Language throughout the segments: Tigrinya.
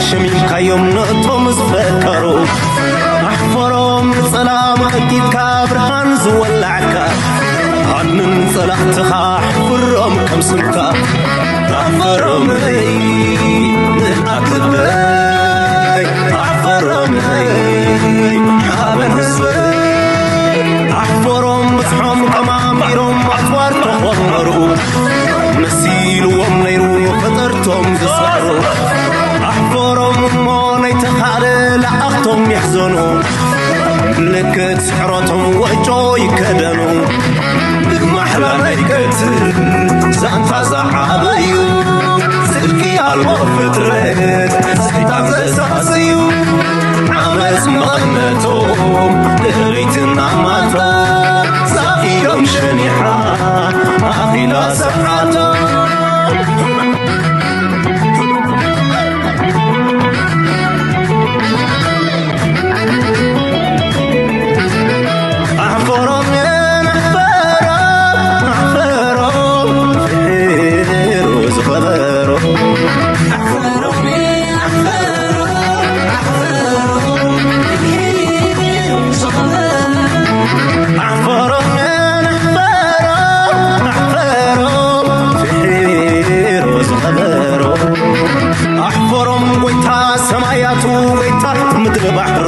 ሸሚምካዮም ነቶም ዝፈከሩ ኣሕፈሮም። ንጸላም ቀዲድካ ብርሃን ዝወላዕካ ኣድንን ጸላእትኻ ኣሕፍሮም ከም ስምካ። ኣሕፈሮም ንኣትበይ ኣሕፈሮም ሓበን ህዝበይ ኣሕፈሮም። ብዝሖም ቀማሚሮም ኣጽዋር ተኾመሩ መሲልዎም ነይሩ ፈጠርቶም ዝሰዕሩ። ኣሕፈሮም እሞ ናይተኻለ ለኣኽቶም ይሕዘኑ ምልክት ስሕረቶም ወጮ ይከደኑ። ብማሕላ ናይ ቀትል ዛንታ ዝዓበዩ ጽድቂ ኣልቦ ፍጥረት ሰይጣን ዘሳሰዩ ዓመፅ መቐነቶም ድሕሪትና ማቶም ዛኢሎም ሸኒሓ ኣኺላ ሰዓቶም። ኣሕፈሮም ኣሕፈሮም ኣሕፈሮም ፍሒሩ ዝኸበሮ ኣሕፈሮም ኣሕፈሮም ኣሕፈሮም ፍሒሩ ዝኸበሮ ኣሕፈሮም ጎይታ ሰማያቱ ጎይታ ምድሪ ባሕሩ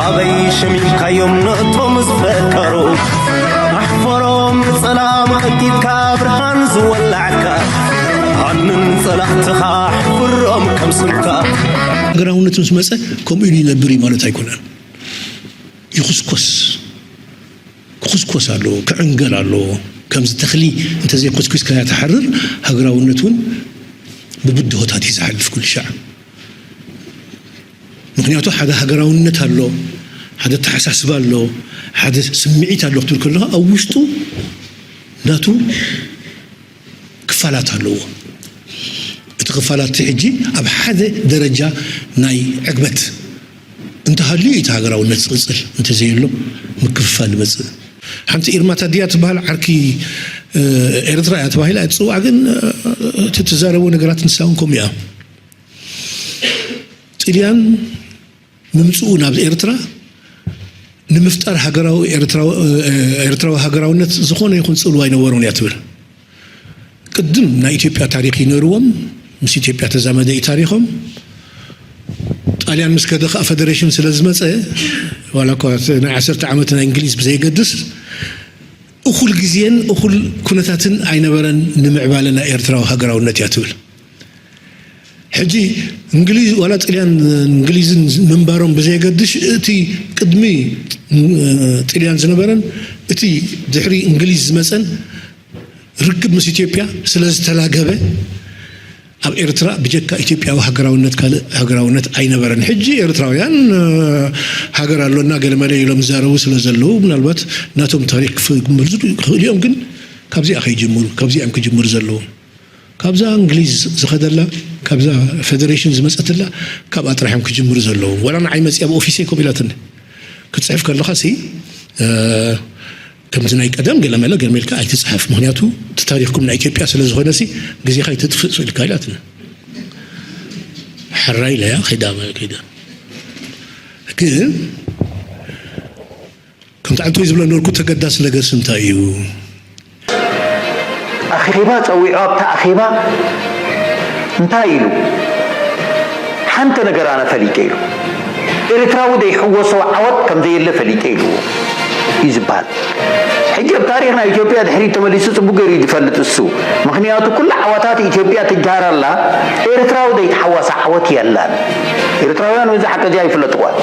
ኣበይ ሸሚምካዮም ነቶም ዝፈከሩ ኣሕፈሮም ንጸላም ቀዲድካ ብርሃን ዝወላዕካ ኣድንን ጸላእትኻ ኣሕፍሮም ከም ስምካ። ሃገራውነት ምስ መጸ ከምኡ ኢሉ ይነብር እዩ ማለት ኣይኮነን። ይኹስኮስ ክኹስኮስ ኣለዎ፣ ክዕንገል ኣለዎ። ከምዚ ተኽሊ እንተዘይኮስኩስካያ ትሓርር፣ ሃገራውነት እውን ብብድሆታት እዩ ዝሓልፍ ኩሉ ሻዕ። ምኽንያቱ ሓደ ሃገራውነት ኣሎ፣ ሓደ ኣተሓሳስባ ኣሎ፣ ሓደ ስምዒት ኣሎ ክትብል ከለኻ ኣብ ውሽጡ ናቱ ክፋላት ኣለዎ። እቲ ክፋላት እቲ ሕጂ ኣብ ሓደ ደረጃ ናይ ዕግበት እንተሃልዩ እዩ እቲ ሃገራውነት ዝቕፅል፣ እንተዘየሎ ምክፍፋል ይመፅእ። ሓንቲ ኢርማታ ድያ ትበሃል ዓርኪ ኤርትራ እያ ተባሂላ እያ ትፅዋዕ፣ ግን እቲ ትዛረቦ ነገራት ንሳ እውን ከምኡ እያ። ጥልያን ምምፅኡ ናብ ኤርትራ ንምፍጣር ሃገራዊ ኤርትራዊ ሃገራውነት ዝኾነ ይኹን ፅልዋ ኣይነበሮን እያ ትብል። ቅድም ናይ ኢትዮጵያ ታሪኽ እዩ ነይርዎም። ምስ ኢትዮጵያ ተዛመደ እዩ ታሪኾም። ጣልያን ምስ ከደ ከዓ ፈደሬሽን ስለ ዝመፀ ዋላ እኳ ናይ ዓሰርተ ዓመት ናይ እንግሊዝ ብዘየገድስ እኹል ግዜን እኹል ኩነታትን ኣይነበረን ንምዕባለ ናይ ኤርትራዊ ሃገራውነት እያ ትብል። ሕጂ እንግሊዝ ዋላ ጥልያን እንግሊዝን ምንባሮም ብዘየገድሽ እቲ ቅድሚ ጥልያን ዝነበረን እቲ ድሕሪ እንግሊዝ ዝመፀን ርክብ ምስ ኢትዮጵያ ስለ ዝተላገበ ኣብ ኤርትራ ብጀካ ኢትዮጵያዊ ሃገራውነት ካልእ ሃገራውነት ኣይነበረን። ሕጂ ኤርትራውያን ሃገር ኣሎና ገለመለ ኢሎም ዝዛረቡ ስለ ዘለዉ ምናልባት ናቶም ታሪክ ክመልሱ ይኽእሉ እዮም፣ ግን ካብዚኣ ከይጅምሩ ካብዚኣ እዮም ክጅምሩ ዘለዎም። ካብዛ እንግሊዝ ዝኸደላ ካብዛ ፈደሬሽን ዝመፀትላ ካብኣ ጥራሕ እዮም ክጅምሩ ዘለዎም። ዋላ ንዓይ መፂኣ ብኦፊሰይ ከምኡ ኢላትኒ ክትፅሕፍ ከለኻ ሲ ከምዚ ናይ ቀደም ገለመለ ገለመልካ ኣይትፅሓፍ፣ ምክንያቱ እቲ ታሪክኩም ናይ ኢትዮጵያ ስለ ዝኾነ ሲ ግዜኻ ኣይተጥፍእ ኢልካ ኢላትኒ። ሕራይ ኢለያ ከይዳ ከይዳ ግን ከምቲ ዓንቶይ ዝብሎ ነበርኩ ተገዳሲ ነገርሲ እንታይ እዩ? ኣኼባ ጸዊዑ ኣብታ ኣኼባ እንታይ ኢሉ? ሓንቲ ነገር ኣነ ፈሊጠ ኢሉ። ኤርትራዊ ዘይሕወሶ ዓወት ከም ዘየለ ፈሊጠ ኢልዎ እዩ ዝበሃል። ሕጂ ኣብ ታሪኽ ናይ ኢትዮጵያ ድሕሪት ተመሊሱ ጽቡቕ ገይሩ እዩ ዝፈልጥ እሱ። ምኽንያቱ ኩሉ ዓወታት ኢትዮጵያ ትጃሃር ኣላ፣ ኤርትራዊ ዘይተሓወሳ ዓወት የላን። ኤርትራውያን በዚ ሓቂ እዚ ኣይፍለጥዋን።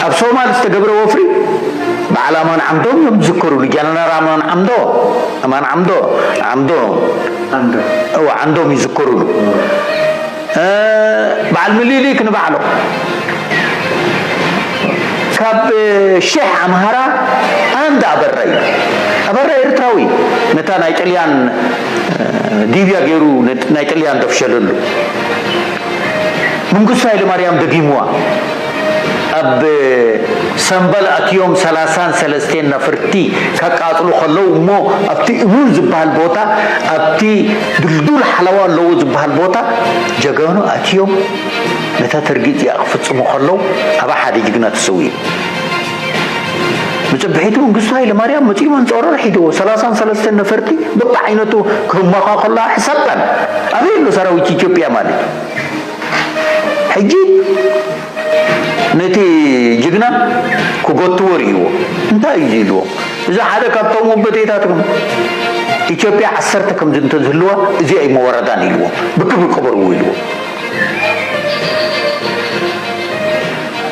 ኣብ ሶማል ዝተገብረ ወፍሪ በዓል ኣማን ዓምዶም እዮም ዝዝከሩሉ። ጀነራል ኣማን ዓምዶ ኣማን ዓምዶ ዓምዶ እወ ዓምዶም ይዝከሩሉ። በዓል ምሊሊክ ንባዕሎ ካብ ሽሕ ኣምሃራ ኣንድ ኣበራ እዩ። ኣበራ ኤርትራዊ ነታ ናይ ጥልያን ዲብያ ገይሩ ናይ ጥልያን ደፍሸለሉ። መንግስቱ ሃይለማርያም ደጊምዋ። ኣብ ሰምበል ኣትዮም ሰላሳን ሰለስቴን ነፍርቲ ከቃጽሉ ከለዉ እሞ ኣብቲ እሙን ዝበሃል ቦታ ኣብቲ ድልዱል ሓለዋ ኣለዎ ዝበሃል ቦታ ጀጋኑ ኣትዮም ነታ ተርጊት እዚኣ ክፍጽሙ ከለዉ ኣብኣ ሓደ ጅግና ተሰዊኡ። ንጽብሒቱ መንግስቱ ሃይለማርያም መጺኡ መንጸሮር ሒድዎ ሰላሳን ሰለስተን ነፈርቲ በብዓይነቱ ክህመኻ ከሎ ኣይሕሰብካን። ኣበይ ኣሎ ሰራዊት ኢትዮጵያ ማለት እዩ? ሕጂ ነቲ ጅግና ክጎትዎ ርእይዎ እንታይ እዩ ኢልዎ? እዚ ሓደ ካብቶም ወበዴታትኩም ኢትዮጵያ ዓሰርተ ከምዚ እንተዝህልዋ እዚኣ እዩ መወረዳን ኢልዎ። ብክብሪ ቅበርዎ ኢልዎ።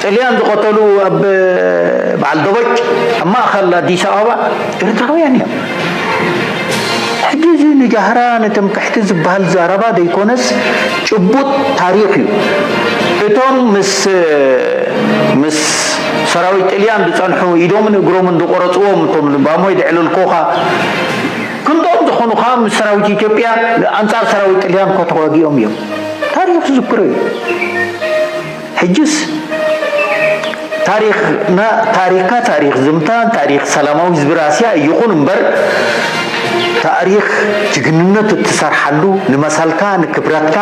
ጥልያን ዝቐተሉ ኣብ በዓል ደቦጭ ኣብ ማእኸል ኣዲስ ኣበባ ኤርትራውያን እዮም። ሕጂ እዚ ንጃህራ ንትምክሕቲ ዝበሃል ዘረባ ዘይኮነስ ጭቡጥ ታሪኽ እዩ። እቶም ምስ ምስ ሰራዊት ጥልያን ዝጸንሑ ኢዶምን እግሮምን ዝቆረጽዎም እቶም ልባሞይ ዘዕለልኩኻ ክንድኦም ዝኾኑ ኸኣ ምስ ሰራዊት ኢትዮጵያ ኣንጻር ሰራዊት ጥልያን እኮ ተዋጊኦም እዮም። ታሪኽ ዝዝክሮ እዩ። ሕጅስ ታሪኽና ታሪኽካ ታሪኽ ዝምታ ታሪኽ ሰላማዊ ህዝቢ ራስያ ይኹን እምበር ታሪኽ ጅግንነት እትሰርሓሉ ንመሰልካ ንክብረትካ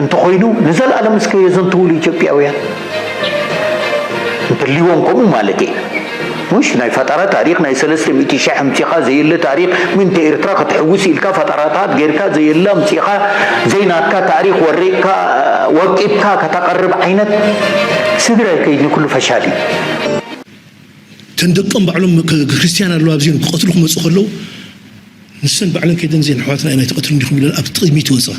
እንተኾይኑ ንዘለኣለም እስከ የዘንትውሉ ኢትዮጵያውያን እንተልይዎም ከምኡ ማለት እየ። ሙሽ ናይ ፈጠራ ታሪኽ ናይ ሰለስተ ሚእቲ ሺሕ ኣምጺኻ ዘየለ ታሪኽ ምንተ ኤርትራ ክትሕውስ ኢልካ ፈጠራታት ጌርካ ዘየለ ኣምጺኻ ዘይናትካ ታሪኽ ወሪቕካ ወቂብካ ከተቕርብ ዓይነት ስግረ ከይድ ንኩሉ ፈሻል እዩ። ተን ደቆም ባዕሎም ክ- ክርስትያን ኣለዋ ኣብዚኦም ክቐትሉ ክመፁ ከለዉ ንሰን ባዕለን ከይደን እዚአን ኣሕዋትና ኢና ተቐትሉ እንዲኹም ኢለን ኣብ ጥቕሚ ትወፅኣ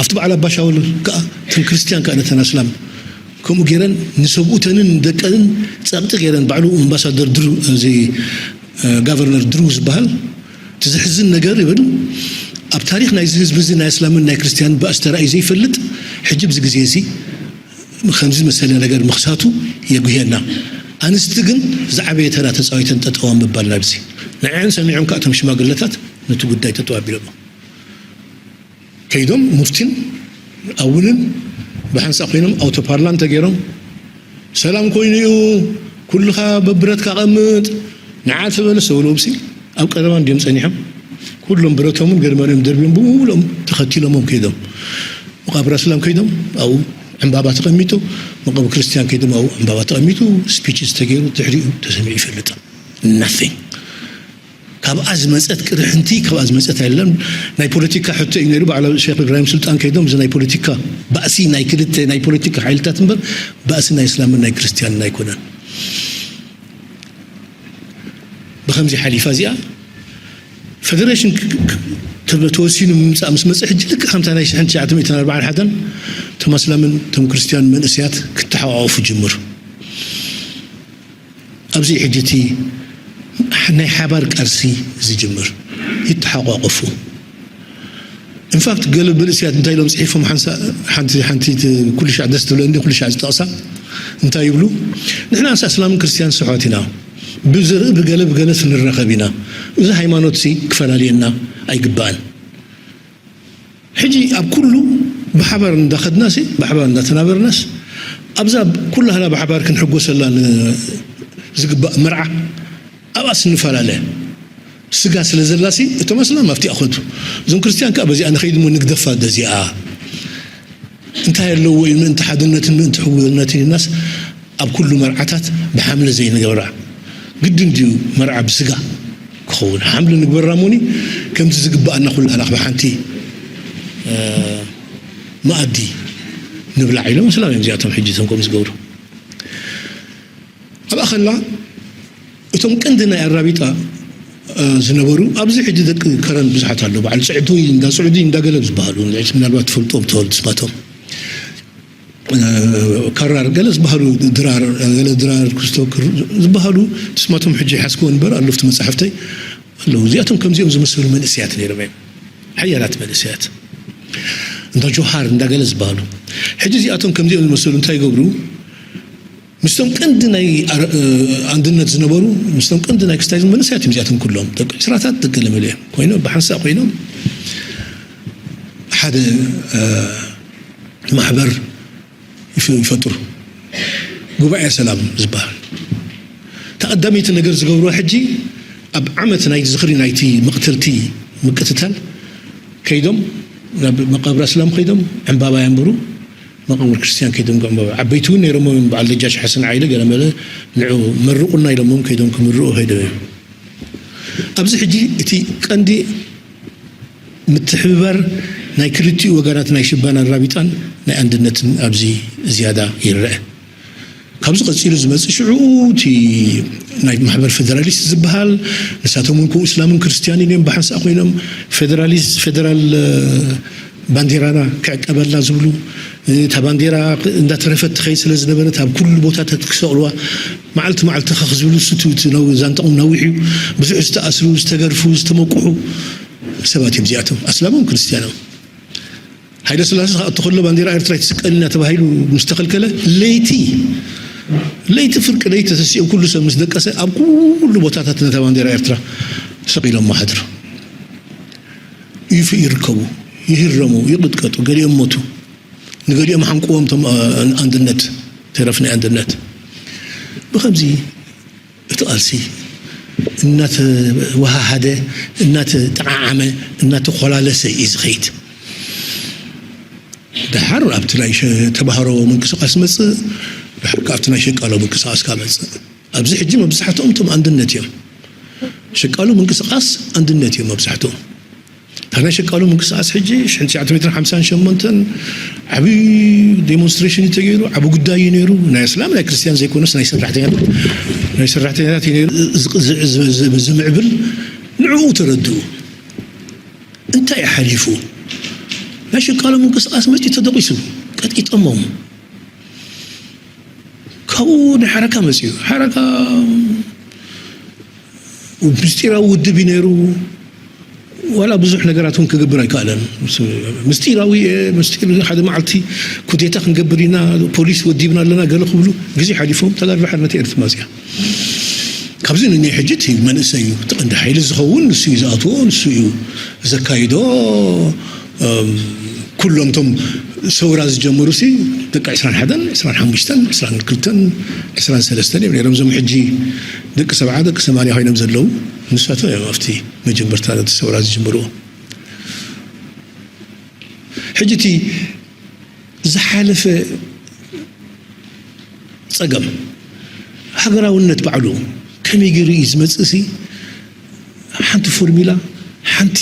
ኣብቲ በዓል ኣባሻውል ከዓ ተን ክርስትያን ከዓ ነተን ኣስላም ከምኡ ገይረን ንሰብኡተንን ደቀንን ጸቕጢ ገይረን ባዕሉ ኣምባሳደር ድሩ እዚ ጋቨርነር ድሩ ዝበሃል እቲ ዘሕዝን ነገር ይብል ኣብ ታሪክ ናይዚ ህዝቢ እዚ ናይ እስላምን ናይ ክርስትያን ባእሲ ተራእዩ ዘይፈልጥ ሕጂ ብዚ ግዜ እዚ ከምዚ መሰለ ነገር ምኽሳቱ የጉህየና ኣንስቲ ግን ዝዓበየ ተራ ተፃዊተን ጠጠዋ ምባል ናብዚ ንዐን ሰሚዖም ከዓ እቶም ሽማግለታት ነቲ ጉዳይ ጠጠው ኣቢሎሞ ከይዶም ሙፍቲን ኣውንን ብሓንሳእ ኮይኖም ኣውቶ ፓርላንተ ገይሮም ሰላም ኮይኑ እዩ ኩልኻ በብረትካ ቀምጥ ንዓ ተበለስ ተበልዎም ሲ ኣብ ቀረባ እንዲዮም ጸኒሖም ኩሎም ብረቶምን ገርመርዮም ደርብዮም ብምሉኦም ተኸቲሎሞም ከይዶም መቃብር ኣስላም ከይዶም ኣብኡ ዕምባባ ተቐሚጡ መቃብር ክርስትያን ከይዶም ኣብኡ ዕምባባ ተቐሚጡ ስፒች ዝተገይሩ ድሕሪኡ ተሰሚዑ ይፈልጥ nothing ካብኣ ዝመፀት ቅርሕንቲ ካብኣ ዝመፀት ኣይደለም ናይ ፖለቲካ ሕቶ እዩ ነይሩ በዓል ሸክ እብራሂም ስልጣን ከይዶም እዚ ናይ ፖለቲካ ባእሲ ናይ ክልተ ናይ ፖለቲካ ሓይልታት እምበር ባእሲ ናይ እስላምን ናይ ክርስትያንን ኣይኮነን ብከምዚ ሓሊፋ እዚኣ ፈደሬሽን ተወሲኑ ምምፃእ ምስ መፀ ሕጂ ልክዕ ከምታ ናይ ሽሕን ትሽዓተ ሚእትን ኣርባዓን ሓደን እቶም ኣስላምን እቶም ክርስትያን መንእሰያት ክተሓቋቆፉ ጅምሩ ኣብዚ ሕጂ እቲ ናይ ሓባር ቃልሲ ዝጅምር ይተሓቋቆፉ ኢንፋክት ገለ መንእስያት እንታይ ኢሎም ፅሒፎም ሓንሳ ሓንቲ ሓንቲ ኩሉ ሻዕ ደስ ትብለኒ ኩሉ ሻዕ ዝጠቕሳ እንታይ ይብሉ ንሕና ኣስላምን ክርስትያን ስሑት ኢና ብዝርኢ ብገለ ብገለ ስንራኸብ ኢና እዚ ሃይማኖት ሲ ክፈላልየና ኣይግባእን ሕጂ ኣብ ኩሉ ብሓባር እንዳኸድናሲ ብሓባር እንዳተናበርናስ ኣብዛ ኩላህና ብሓባር ክንሕጎሰላ ዝግባእ መርዓ ኣብኣስ ንፈላለ ስጋ ስለ ዘላሲ እቶም ኣስላም ኣብቲ ኣኸዱ እዞም ክርስትያን ከዓ በዚኣ ንኸይድ ሞ ንግደፋ ደዚኣ እንታይ ኣለዎ እዩ ምእንቲ ሓድነትን ምእንቲ ሕውነትን ኢልናስ ኣብ ኩሉ መርዓታት ብሓምለ ዘይንገብራ ግድን ድዩ መርዓ ብስጋ ክኸውን ሓምለ ንግበራ ሞኒ ከምቲ ዝግባኣና ኩላና ካብ ሓንቲ መኣዲ ንብላዕ ኢሎም እስላም እዮም እዚኣቶም ሕጂ እቶም ከምኡ ዝገብሩ ኣብኣ ከላ እቶም ቀንዲ ናይ ኣራቢጣ ዝነበሩ ኣብዚ ሕጂ ደቂ ከረን ብዙሓት ኣለዉ በዓል ፅዕዱይ እንዳ ፅዕዱይ እንዳ ገለብ ዝበሃሉ ምናልባት ትፈልጦም ትፈልጡ ስማቶም ካራር ገለ ዝበሃሉ ድራር ገለ ድራር ክስቶ ዝበሃሉ ስማቶም ሕጂ ሓስክዎ ንበር ኣለፍቲ መፅሓፍተይ ኣለዉ እዚኣቶም ከምዚኦም ዝመሰሉ መንእስያት ነይሮም እዮም ሓያላት መንእስያት እንዳ ጆሃር እንዳ ገለ ዝበሃሉ ሕጂ እዚኣቶም ከምዚኦም ዝመሰሉ እንታይ ይገብሩ ምስቶም ቀንዲ ናይ ኣንድነት ዝነበሩ ምስቶም ቀንዲ ናይ ክስታይ መንእስያት እዮም እዚኣቶም ኩሎም ደቂ ዕስራታት ደቂ ገለ መለ እዮም ኮይኖም ብሓንሳእ ኮይኖም ሓደ ማሕበር ይፈጥሩ ጉባኤ ሰላም ዝበሃል። ተቐዳመይቲ ነገር ዝገብርዎ ሕጂ ኣብ ዓመት ናይ ዝኽሪ ናይቲ መቕተልቲ ምቅትታል ከይዶም ናብ መቃብር ኣስላም ከይዶም ዕምባባ የንብሩ፣ መቃብር ክርስቲያን ከይዶም ዕምባባ። ዓበይቲ እውን ነይሮም እዮም፣ በዓል ደጃች ሓሰን ዓይለ ገለመለ ንዑ መርቑና ኢሎሞም ከይዶም ክምርቑ ከይዶም እዮም። ኣብዚ ሕጂ እቲ ቀንዲ ምትሕብባር ናይ ክልቲኡ ወገናት ናይ ሽባናን ራቢጣን ናይ ኣንድነትን ኣብዚ ዝያዳ ይረአ። ካብዚ ቀጺሉ ዝመጽእ ሽዑ እቲ ናይ ማሕበር ፌደራሊስት ዝበሃል፣ ንሳቶም እውን ከኡ እስላምን ክርስትያንን እዮም ብሓንሳእ ኮይኖም ፌደራሊስት ፌደራል ባንዴራና ክዕቀበልና ዝብሉ፣ እታ ባንዴራ እንዳተረፈት ትኸይድ ስለ ዝነበረት ኣብ ኩሉ ቦታታት ክሰቕልዋ፣ መዓልቲ መዓልቲ ከኽ ዝብሉ ስቱ እቲ ነው ዛንጣኦም ነዊሕ እዩ። ብዙሕ ዝተኣስሩ ዝተገርፉ ዝተመቁሑ ሰባት እዮም እዚኣቶም ኣስላሞም ክርስትያኖም። ሃይለ ስላሴ ክኣቱ ከሎ ባንዴራ ኤርትራ ይትስቀልና ተባሂሉ ምስ ተኸልከለ ለይቲ ለይቲ ፍርቂ ለይቲ ተሲኦም ኩሉ ሰብ ምስ ደቀሰ ኣብ ኩሉ ቦታታት ነታ ባንዴራ ኤርትራ ሰቒሎም ማሕድሩ ይፍ ይርከቡ፣ ይህረሙ፣ ይቕጥቀጡ፣ ገሊኦም ሞቱ፣ ንገሊኦም ሓንቅዎም ቶም ኣንድነት ተረፍ ናይ ኣንድነት። ብኸምዚ እቲ ቃልሲ እናተወሃሃደ እናተጠዓዓመ እናተኮላለሰ እዩ ዝኸይድ። ድሓር ኣብቲ ናይ ተባህሮ ምንቅስቃስ መፅእ፣ ድሓር ካብቲ ናይ ሸቃሎ ምንቅስቃስ ካብ መፅእ ኣብዚ ሕጂ መብዛሕትኦም እቶም ኣንድነት እዮም። ሸቃሎ ምንቅስቃስ ኣንድነት እዮም መብዛሕትኦም። እታ ናይ ሸቃሎ ምንቅስቃስ ሕጂ ሽሕን ትሽዓተ ሚእትን ሓምሳን ሸሞንተን ዓብዪ ዴሞንስትሬሽን እዩ ተገይሩ። ዓብ ጉዳይ እዩ ነይሩ። ናይ እስላም ናይ ክርስትያን ዘይኮነስ ናይ ሰራሕተኛታት ናይ ሰራሕተኛታት እዩ ነይሩ። ዝምዕብል ንዕኡ ተረድኡ። እንታይ ሓሊፉ ናይ ሽቃሎ ምንቅስቃስ መፂ ተደቂሱ ቀጥቂጠሞም። ካብኡ ንሓረካ መፅኡ ሓረካ ምስጢራዊ ውድብ እዩ ነይሩ። ዋላ ብዙሕ ነገራት እውን ክገብር ኣይከኣለን። ምስጢራዊ ምስጢር ሓደ መዓልቲ ኩዴታ ክንገብር ኢና፣ ፖሊስ ወዲብና ኣለና ገለ ክብሉ ግዜ ሓሊፎም ተጋድሎ ሓርነት ኤርትራ መፅያ። ካብዚ ንኒ ሕጂ እቲ መንእሰይ እዩ እቲ ቀንዲ ሓይሊ ዝኸውን ንሱ እዩ ዝኣትዎ፣ ንሱ እዩ ዘካይዶ። ኩሎም ቶም ሰውራ ዝጀመሩ ሲ ደቂ ዕስራን ሓደን፣ ዕስራን ሓሙሽተን፣ ዕስራን ክልተን፣ ዕስራን ሰለስተን እዮም ነይሮም። እዞም ሕጂ ደቂ ሰብዓ ደቂ ሰማንያ ኮይኖም ዘለዉ ንሳቶም እዮም ኣብቲ መጀመርታ ነቲ ሰውራ ዝጅምርዎ። ሕጂ እቲ ዝሓለፈ ጸገም ሃገራውነት ባዕሉ ከመይ ገይሩ እዩ ዝመጽእ ሲ ሓንቲ ፎርሚላ ሓንቲ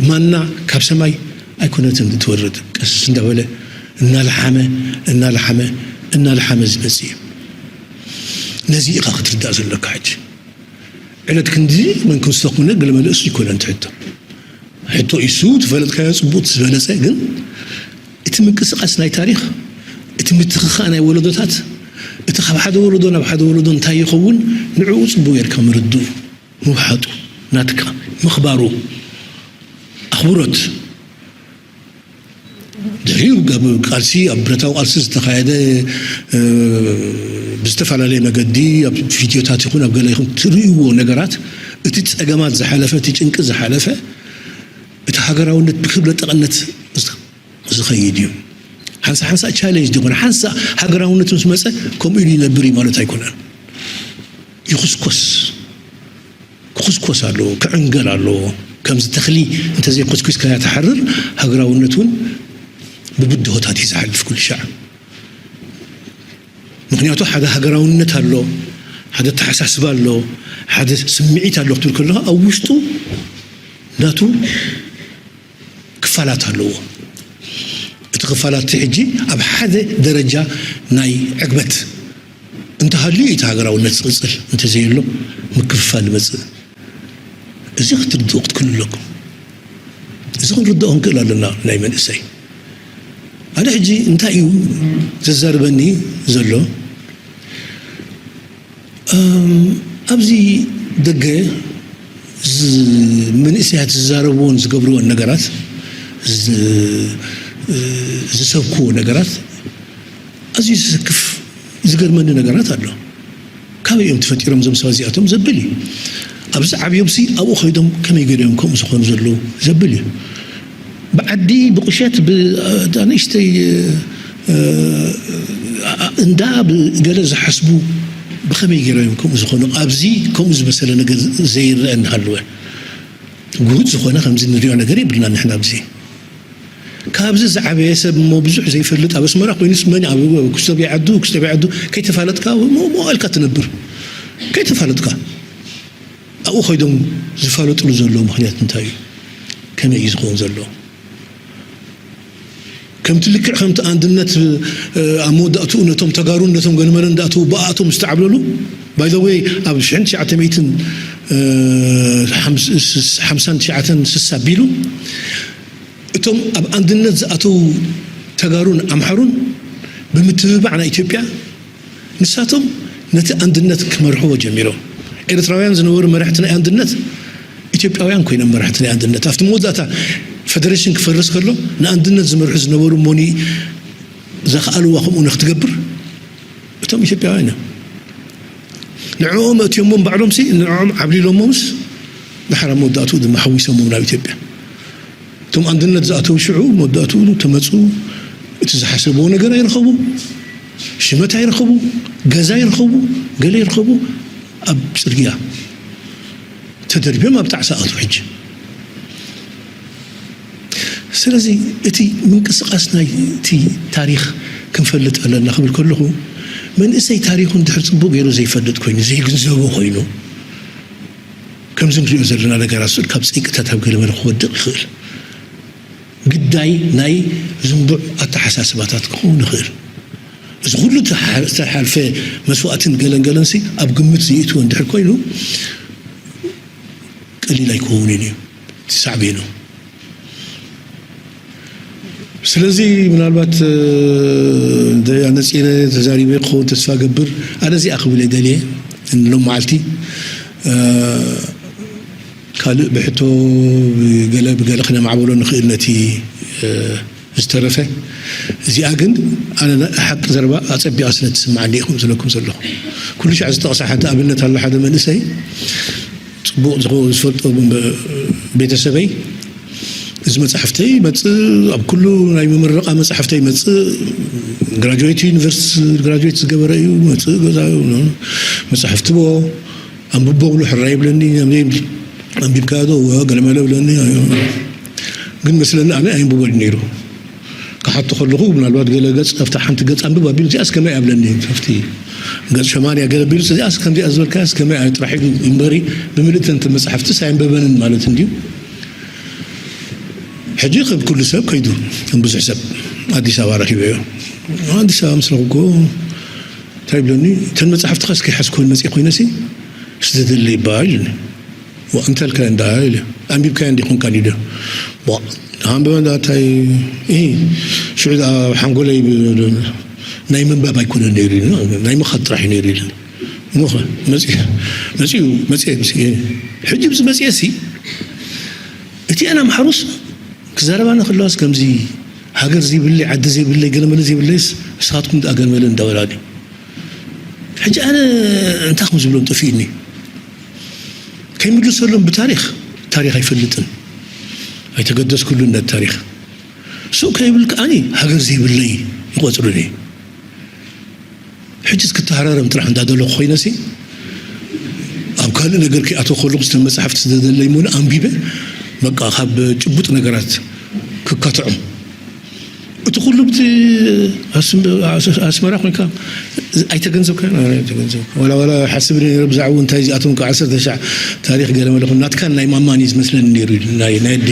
ማና ካብ ሰማይ ኣይኮነትን እትወርድ። ቀስ እንዳበለ እናለሓመ እናለሓመ እናለሓመ ዝመጽእ እዩ። ነዚ ኢኻ ክትርዳእ ዘሎካ። ሕጂ ዕለት ክንዲ መን ክንስቶ ክነ ገለ መልእስ ይኮነን ትሕቶ ሕቶ ኢሱ ትፈለጥካዮ ጽቡቅ ዝበለጸ ግን እቲ ምንቅስቃስ ናይ ታሪኽ እቲ ምትኽኻእ ናይ ወለዶታት እቲ ካብ ሓደ ወለዶ ናብ ሓደ ወለዶ እንታይ ይኸውን ንዕኡ ጽቡቅ ጌርካ ምርድኡ ምውሓጡ ናትካ ምኽባሩ ኣኽብሮት ድሕሪኡ ቃልሲ ኣብ ብረታዊ ቃልሲ ዝተኻየደ ብዝተፈላለየ መገዲ ኣብ ቪድዮታት ይኹን ኣብ ገለ ይኹን ትርእይዎ ነገራት እቲ ጸገማት ዝሓለፈ እቲ ጭንቂ ዝሓለፈ እቲ ሃገራውነት ብክብለ ጠቐነት ዝኸይድ እዩ። ሓንሳ ሓንሳ ቻሌንጅ ዝኾነ ሓንሳ ሃገራውነት ምስ መፀ ከምኡ ኢሉ ይነብር እዩ ማለት ኣይኮነን። ይኹስኮስ ክኹስኮስ ኣለዎ፣ ክዕንገል ኣለዎ። ከምዚ ተኽሊ እንተዘይኮስኩስካያ ትሓርር ሃገራውነት እውን ብብድሆታት እዩ ዝሓልፍ ኩሉ ሻዕ። ምክንያቱ ሓደ ሃገራውነት ኣሎ፣ ሓደ ኣተሓሳስባ ኣሎ፣ ሓደ ስምዒት ኣሎ ክትብል ከለኻ ኣብ ውሽጡ ናቱ ክፋላት ኣለዎ። እቲ ክፋላት እቲ ሕጂ ኣብ ሓደ ደረጃ ናይ ዕግበት እንተሃልዩ እቲ ሃገራውነት ዝቕፅል እንተዘየሎ ምክፍፋል ይመፅእ። እዚ ክትርድኡ ክትክእሉ ኣለኩም። እዚ ክንርድኦ ክንክእል ኣለና ናይ መንእሰይ። ኣነ ሕጂ እንታይ እዩ ዘዛርበኒ ዘሎ ኣብዚ ደገ መንእሰያት ዝዛረብዎን ዝገብርዎን ነገራት ዝሰብክዎ ነገራት ኣዝዩ ዝስክፍ ዝገርመኒ ነገራት ኣሎ። ካበይ እዮም ተፈጢሮም እዞም ሰባት እዚኣቶም ዘብል እዩ። ኣብዚ ዓብዮም ሲ ኣብኡ ከይዶም ከመይ ገይሮም ከምኡ ዝኾኑ ዘለዉ ዘብል እዩ። ብዓዲ ብቁሸት ብንእሽተይ እንዳ ገለ ዝሓስቡ ብኸመይ ገይሮም እዮም ከምኡ ዝኾኑ? ኣብዚ ከምኡ ዝመሰለ ነገር ዘይረአ እናሃለወ፣ ጉሁድ ዝኾነ ከምዚ ንሪኦ ነገር የብልና ንሕና ኣብዚ። ካብዚ ዝዓበየ ሰብ እሞ ብዙሕ ዘይፈልጥ ኣብ ኣስመራ ኮይኑስ መን ኣብ ኩስተብያ ዓዱ፣ ኩስተብያ ዓዱ ከይተፋለጥካ ሞ-፣ ሞ-፣ ኢልካ ትነብር። ከይተፋለጥካ ኣብኡ ከይዶም ዝፋለጥሉ ዘሎ ምኽንያት እንታይ እዩ? ከመይ እዩ ዝኸውን ዘሎ? ከምቲ ልክዕ ከምቲ ኣንድነት፣ እ፣ ኣብ መወዳእትኡ ነቶም ተጋሩን ነቶም ገለመለን እንዳእተዉ ብኣቶም ዝተዓብለሉ፣ by the way፣ ኣብ ሽሕን ትሽዓተ ሚእትን፣ እ፣ ሓምስ-፣ ሓምሳን ትሽዓተን ስሳ ኣቢሉ እቶም ኣብ ኣንድነት ዝኣተዉ ተጋሩን ኣምሓሩን ብምትብባዕ ናይ ኢትዮጵያ ንሳቶም ነቲ ኣንድነት ክመርሕዎ ጀሚሮም። ኤርትራውያን ዝነበሩ መራሕቲ ናይ ኣንድነት ኢትዮጵያውያን ኮይኖም መራሕቲ ናይ ኣንድነት። ኣብቲ መወዳእታ ፈደሬሽን ክፈርስ ከሎ ንኣንድነት ዝመርሑ ዝነበሩ ሞኒ ዘኽኣልዋ ከምኡ ንክትገብር እቶም ኢትዮጵያውያን እዮም። ንዕኦም ኣእትዮሞም ባዕሎምሲ፣ ንዕኦም ዓብሊሎሞምስ፣ ድሓር ኣብ መወዳእትኡ ድማ ሓዊሶሞም ናብ ኢትዮጵያ። እቶም ኣንድነት ዝኣተዉ ሽዑ መወዳእትኡ ተመጹ። እቲ ዝሓሰብዎ ነገር ኣይረኸቡ፣ ሽመት ኣይረኸቡ፣ ገዛ ኣይረኸቡ፣ ገለ ይረኸቡ፣ ኣብ ጽርግያ ተደርብዮም ኣብ ጣዕሳ ኣትዉ። ሕጂ ስለዚ እቲ ምንቅስቓስ ናይ እቲ ታሪኽ ክንፈልጥ ኣለና ክብል ከለኹ፣ መንእሰይ ታሪኹ እንድሕር ጽቡቕ ገይሩ ዘይፈልጥ ኮይኑ፣ ዘይግንዘቦ ኮይኑ፣ ከምዚ ንሪኦ ዘለና ነገራት ስኡል ካብ ጸይቅታት ኣብ ገለ መለ ክወድቕ ይኽእል። ግዳይ ናይ ዝንቡዕ ኣተሓሳስባታት ክኸውን ይኽእል። እዚ ኩሉ ተሓ-፣ ዝተሓልፈ መስዋእትን ገለን ገለንሲ ኣብ ግምት ዘይእትዎ እንድሕር ኮይኑ፣ ቀሊል ኣይክኸውንን እዩ እቲ ሳዕቤኑ። ስለዚ ምናልባት፣ እ፣ እንደ ኣነጺረ ተዛሪበ ክኸውን ተስፋ ገብር። ኣነ እዚኣ ክብል እየ ደልየ ንሎም መዓልቲ፣ እ፣ ካልእ ብሕቶ ብገለ ብገለ ክነማዕብሎ ንኽእል ነቲ፣ እ፣ ዝተረፈ። እዚኣ ግን ኣነ ሓቂ ዘረባ ኣጸቢቓ ስለ ትስምዓኒ እየ ከምኡ ዝብለኩም ዘለኹ። ኩሉ ሻዕ ዝጠቕሳ ሓንቲ ኣብነት ኣላ። ሓደ መንእሰይ ጽቡቕ ዝኾ-፣ ዝፈልጦ ቤተሰበይ እዚ መጽሓፍተይ ይመጽእ፣ ኣብ ኩሉ ናይ ምምረቓ መጽሓፍተይ ይመጽእ፣ ግራጁዌት ዩኒቨርሲቲ ግራጁዌት ዝገበረ እዩ፣ መጽእ ገዛ እዩ፣ መጽሓፍቲ ብኦ፣ ኣንብቦ ብሎ ሕራይ ይብለኒ፣ ኣንቢብካዮ ዶ? እወ፣ ገለመለ ብለኒ። ኣዮ። ግን መስለኒ ኣነ ኣየንብቦን ነይሩ። ክሓቶ ከለኹ ምናልባት ገለ ገጽ፣ ኣብታ ሓንቲ ገጽ ኣንብብ ኣቢሉ፣ እዚኣስ ከመይ ኣብለኒ፣ ኣብቲ ገጽ ሸማንያ ገለ ኣቢሉ፣ እዚኣስ ከምዚኣ ዝበልካያስ ከመይ ኣዩ ጥራሕ ኢሉ እምበሪ፣ ብምልእተን እተን መጻሕፍትስ ኣየንበበንን ማለት እንድዩ። ሕጂ ከም ኩሉ ሰብ ከይዱ፣ ከም ብዙሕ ሰብ ኣዲስ ኣበባ ረኺበዮ። ኣዲስ ኣበባ ምስ ረኹብኩዎ እንታይ ይብለኒ፣ "እተን መጻሕፍትኻስ ከይሓዝኩወን መጺአ ኮይነሲ፣ ስደደለይ እባ" ኢሉኒ። "ዋ፣ እንታይ ኢልካዮ እንዳ?" ኢለ። "ኣንቢብካዮ እንዲ ኮንካ?" ኢሉ። "ዋ፣ ኣንብበ እንዳ እንታይ?" "ኢ፣ ሽዑ ደኣ ሓንጎለይ ብ-፣ ናይ ምንባብ ኣይኮነን ነይሩ፣ ናይ ምኻድ ጥራሕ እዩ ነይሩ" ኢሉኒ። እሞ ኸ፣ መጺ-፣ መጺኡ፣ መጺአ፣ ምስ-፣ ሕጂ ምስ መጺአሲ፣ እቲኣን ኣምሓሩስ ክዛረባና ከለዋስ ከምዚ ሃገር ዘይብለይ፣ ዓዲ ዘይብለይ፣ ገለመለ ዘይብለይስ ንስኻትኩም ደኣ ገለመለ እንዳበላኒ። ሕጂ ኣነ እንታይ ከም ዝብሎም ጠፊእኒ። ከይምልሰሎም ብታሪኽ፣ ታሪኽ ኣይፈልጥን። ኣይተገደስኩሉን ነቲ ታሪኽ። ሱቕ ከይብል ከኣኒ ሃገር ዘይብለይ ይቖጽሩኒ። ሕጅስ ክተሃራረም ጥራሕ እንዳደለኹ ኮይነሲ፣ ኣብ ካልእ ነገር ክኣትዎ ከለኹ፣ እተን መጻሕፍቲ ስደደለይ እሞ ኣንቢበ፣ በቃ፣ ካብ ጭቡጥ ነገራት ክካትዖም። እቲ ኩሉ ብቲ ኣስም-፣ ኣስ-፣ ኣስመራ ኮይንካ ኣይተገንዘብካዮን? ኣረ፣ ኣይተገንዘብኩ። ዋላ፣ ዋላ ሓስብ ነይረ ብዛዕባኡ፣ እንታይ እዚኣቶም ካብ ዓሰርተ ሻዕ ታሪኽ ገለ መለ፣ ናትካን ናይ ማማን እዩ ዝመስለኒ ነይሩ፣ ናይ፣ ናይ ኣደ።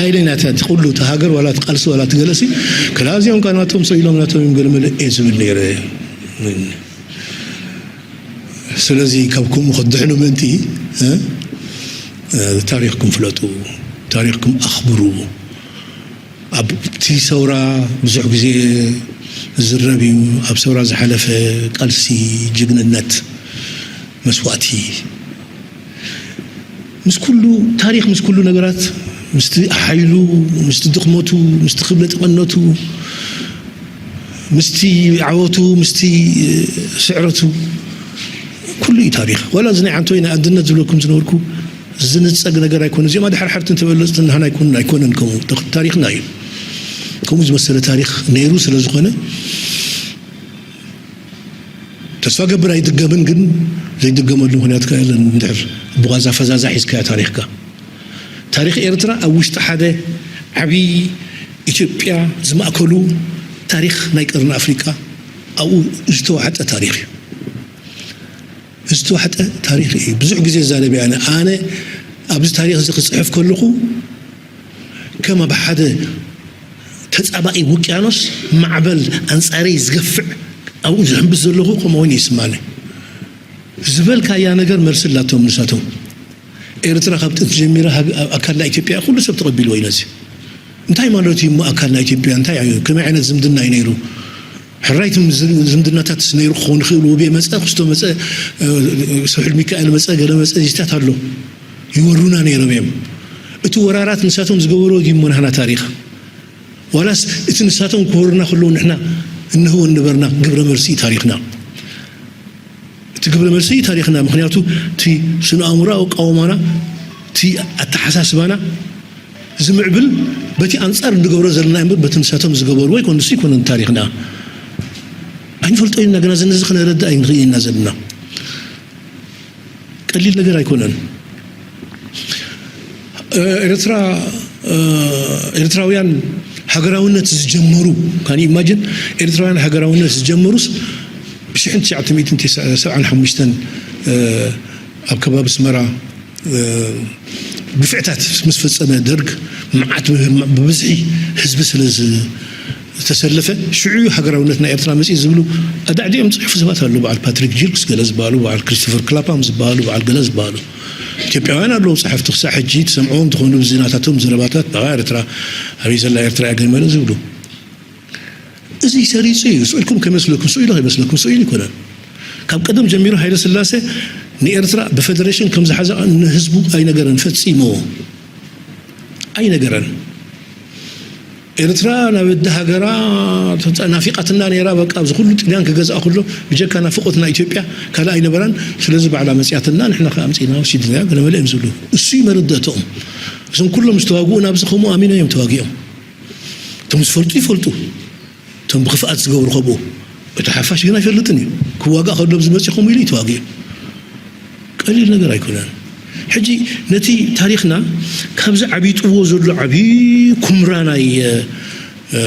ኣይለ ናታ፣ እቲ ኩሉ፣ እቲ ሃገር ዋላ እቲ ቃልሲ ዋላ እቲ ገለሲ፣ ክላ እዚኦም ከ ናቶም ሰው ኢሎም ናቶም እዮም ገለ መለ እየ ዝብል ነይረ። ስለዚ ካብ ከምኡ ክትድሕኑ ምእንቲ፣ እ፣ እ፣ ታሪኽኩም ፍለጡ፣ ታሪኽኩም ኣኽብሩ። ኣብቲ ሰውራ ብዙሕ ግዜ ዝዝረብ እዩ። ኣብ ሰውራ ዝሓለፈ ቃልሲ፣ ጅግንነት፣ መስዋእቲ፣ ምስ ኩሉ ታሪኽ፣ ምስ ኩሉ ነገራት፣ ምስቲ ሓይሉ፣ ምስቲ ድኽመቱ፣ ምስቲ ክብለጥቐነቱ፣ ምስቲ ዓወቱ፣ ምስቲ ስዕረቱ፣ ኩሉ እዩ ታሪኽ። ዋላ እዚ ናይ ዓንቶይ ናይ ኣንድነት ዝብለኩም ዝነበርኩ ዝንጸግ ነገር ኣይኮነ። እዚኦም ኣድሓርሓርትን ተበለጽትን ንሕና ኣይኮን-፣ ኣይኮነን፣ ከምኡ ታሪኽና እዩ። ከምኡ ዝመሰለ ታሪኽ ነይሩ ስለ ዝኾነ፣ ተስፋ ገብር ኣይድገምን፣ ግን ዘይድገመሉ ምኽንያት ከ የለን። እንድሕር ብዋዛ ፈዛዛ ሒዝካዮ ታሪኽካ፣ ታሪኽ ኤርትራ ኣብ ውሽጢ ሓደ ዓብዪ ኢትዮጵያ ዝማእከሉ ታሪኽ ናይ ቀርኒ ኣፍሪቃ ኣብኡ ዝተዋሕጠ ታሪኽ እዩ። ዝተዋሕጠ ታሪኽ እዩ። ብዙሕ ግዜ ዛረብ እየ ኣነ። ኣነ ኣብዚ ታሪኽ እዚ ክጽሕፍ ከለኹ ከም ኣብ ሓደ ተጻባኢ ውቅያኖስ ማዕበል ኣንጻረይ ዝገፍዕ ኣብኡ ዝሕምብስ ዘለኹ ከምኡ ይስማኒ። ዝበልካያ ነገር መልሲ ኣላቶም ንሳቶም። ኤርትራ ካብ ጥንቲ ጀሚራ ሃግ-፣ ኣካል ናይ ኢትዮጵያ ኩሉ ሰብ ተቐቢልዎ እዩ ነዚ። እንታይ ማለት እዩ እሞ ኣካል ናይ ኢትዮጵያ? እንታይ እዩ? ከመይ ዓይነት ዝምድና እዩ ነይሩ? ሕራይት ዝምድናታት ነይሩ ክኸውን ይኽእል። ውቤ መጸ፣ ክስቶ መጸ፣ እ፣ ስሑል ሚካኤል መጸ፣ ገለ መጸ፣ ዚታት ኣሎ። ይወሩና ነይሮም እዮም። እቲ ወራራት ንሳቶም ዝገበርዎ ድዩ እሞ ናህና ታሪኽ? ዋላስ እቲ ንሳቶም ክወሩና ከለዉ ንሕና እንህቦ ነበርና ግብረ መልሲ እዩ ታሪኽና? እቲ ግብረ መልሲ እዩ ታሪኽና። ምኽንያቱ እቲ ስነ ኣእምሮ ኣቃውማና፣ እቲ ኣተሓሳስባና ዝምዕብል በቲ ኣንጻር እንገብሮ ዘለና እምበር በቲ ንሳቶም ዝገበርዎ ኣይኮን። ንሱ ኣይኮነን ታሪኽና። ኣይንፈልጦ ኢና፣ ግና ነዚ ክነረድእ ኣይንኽእል ኢና ዘለና። ቀሊል ነገር ኣይኮነን። እ፣ ኤርትራ፣ እ፣ ኤርትራውያን ሃገራውነት ዝጀመሩ፣ ካን ኢማጅን፣ ኤርትራውያን ሃገራውነት ዝጀመሩስ ብሽሕን ትሽዓተ ሚእትን ሰብዓን ሓሙሽተን፣ እ፣ ኣብ ከባቢ ኣስመራ፣ እ፣ ግፍዕታት ምስ ፈጸመ ደርግ፣ መዓት ብ-፣ ብብዝሒ ህዝቢ ስለ ዝተሰለፈ፣ ሽዑ እዩ ሃገራውነት ናይ ኤርትራ መጽኢ ዝብሉ ኣዳዕዲዖም ዝጽሕፉ ሰባት ኣለዉ። በዓል ፓትሪክ ጂልክስ ገለ ዝበሃሉ፣ በዓል ክሪስቶፈር ክላፓም ዝበሃሉ፣ በዓል ገለ ዝበሃሉ ኢትዮጵያውያን ኣለዉ ጸሓፍቲ። ክሳዕ ሕጂ ትሰምዕዎም ትኾኑ ብዜናታቶም ዘረባታት፣ በቃ ኤርትራ፣ ኣበይ ዘላ ኤርትራ እያ ገለ መለ ዝብሉ። እዚ ሰሪጹ እዩ። ስኢልኩም ከይመስለኩም፣ ስኢሉ ከይመስለኩም፣ ስኢሉ ኣይኮነን። ካብ ቀደም ጀሚሩ ሃይለ ስላሴ ንኤርትራ ብፈደሬሽን ከም ዝሓዛ ንህዝቡ ኣይነገረን፣ ፈጺሙ ኣይነገረን። ኤርትራ ናብ ኣደ ሃገራ ተጻ-፣ ናፊቓትና ነይራ። በቃ ኣብዚ ኩሉ ጥልያን ክገዝኣ ከሎ ብጀካ ናፍቖት ናይ ኢትዮጵያ ካልእ ኣይነበራን። ስለዚ ባዕላ መጽያትና፣ ንሕና ከኣ ኣምጺእና ወሲድናያ፣ ገለ መለ እዮም ዝብሉ። እሱ እዩ መረዳእትኦም። እዞም ኩሎም ዝተዋግኡ ናብዚ ከምኡ ኣሚኖም እዮም ተዋጊኦም። እቶም ዝፈልጡ ይፈልጡ፣ እቶም ብኽፍኣት ዝገብሩ ከምኡ። እቲ ሓፋሽ ግን ኣይፈልጥን እዩ። ክዋጋእ ከሎ ኣብዚ መጺኡ ከምኡ ኢሉ እዩ ተዋጊኡ። ቀሊል ነገር ኣይኮነን። ሕጂ ነቲ ታሪኽና ካብዚ ዓቢጥዎ ዘሎ ዓቢ ኩምራ ናይ፣ እ፣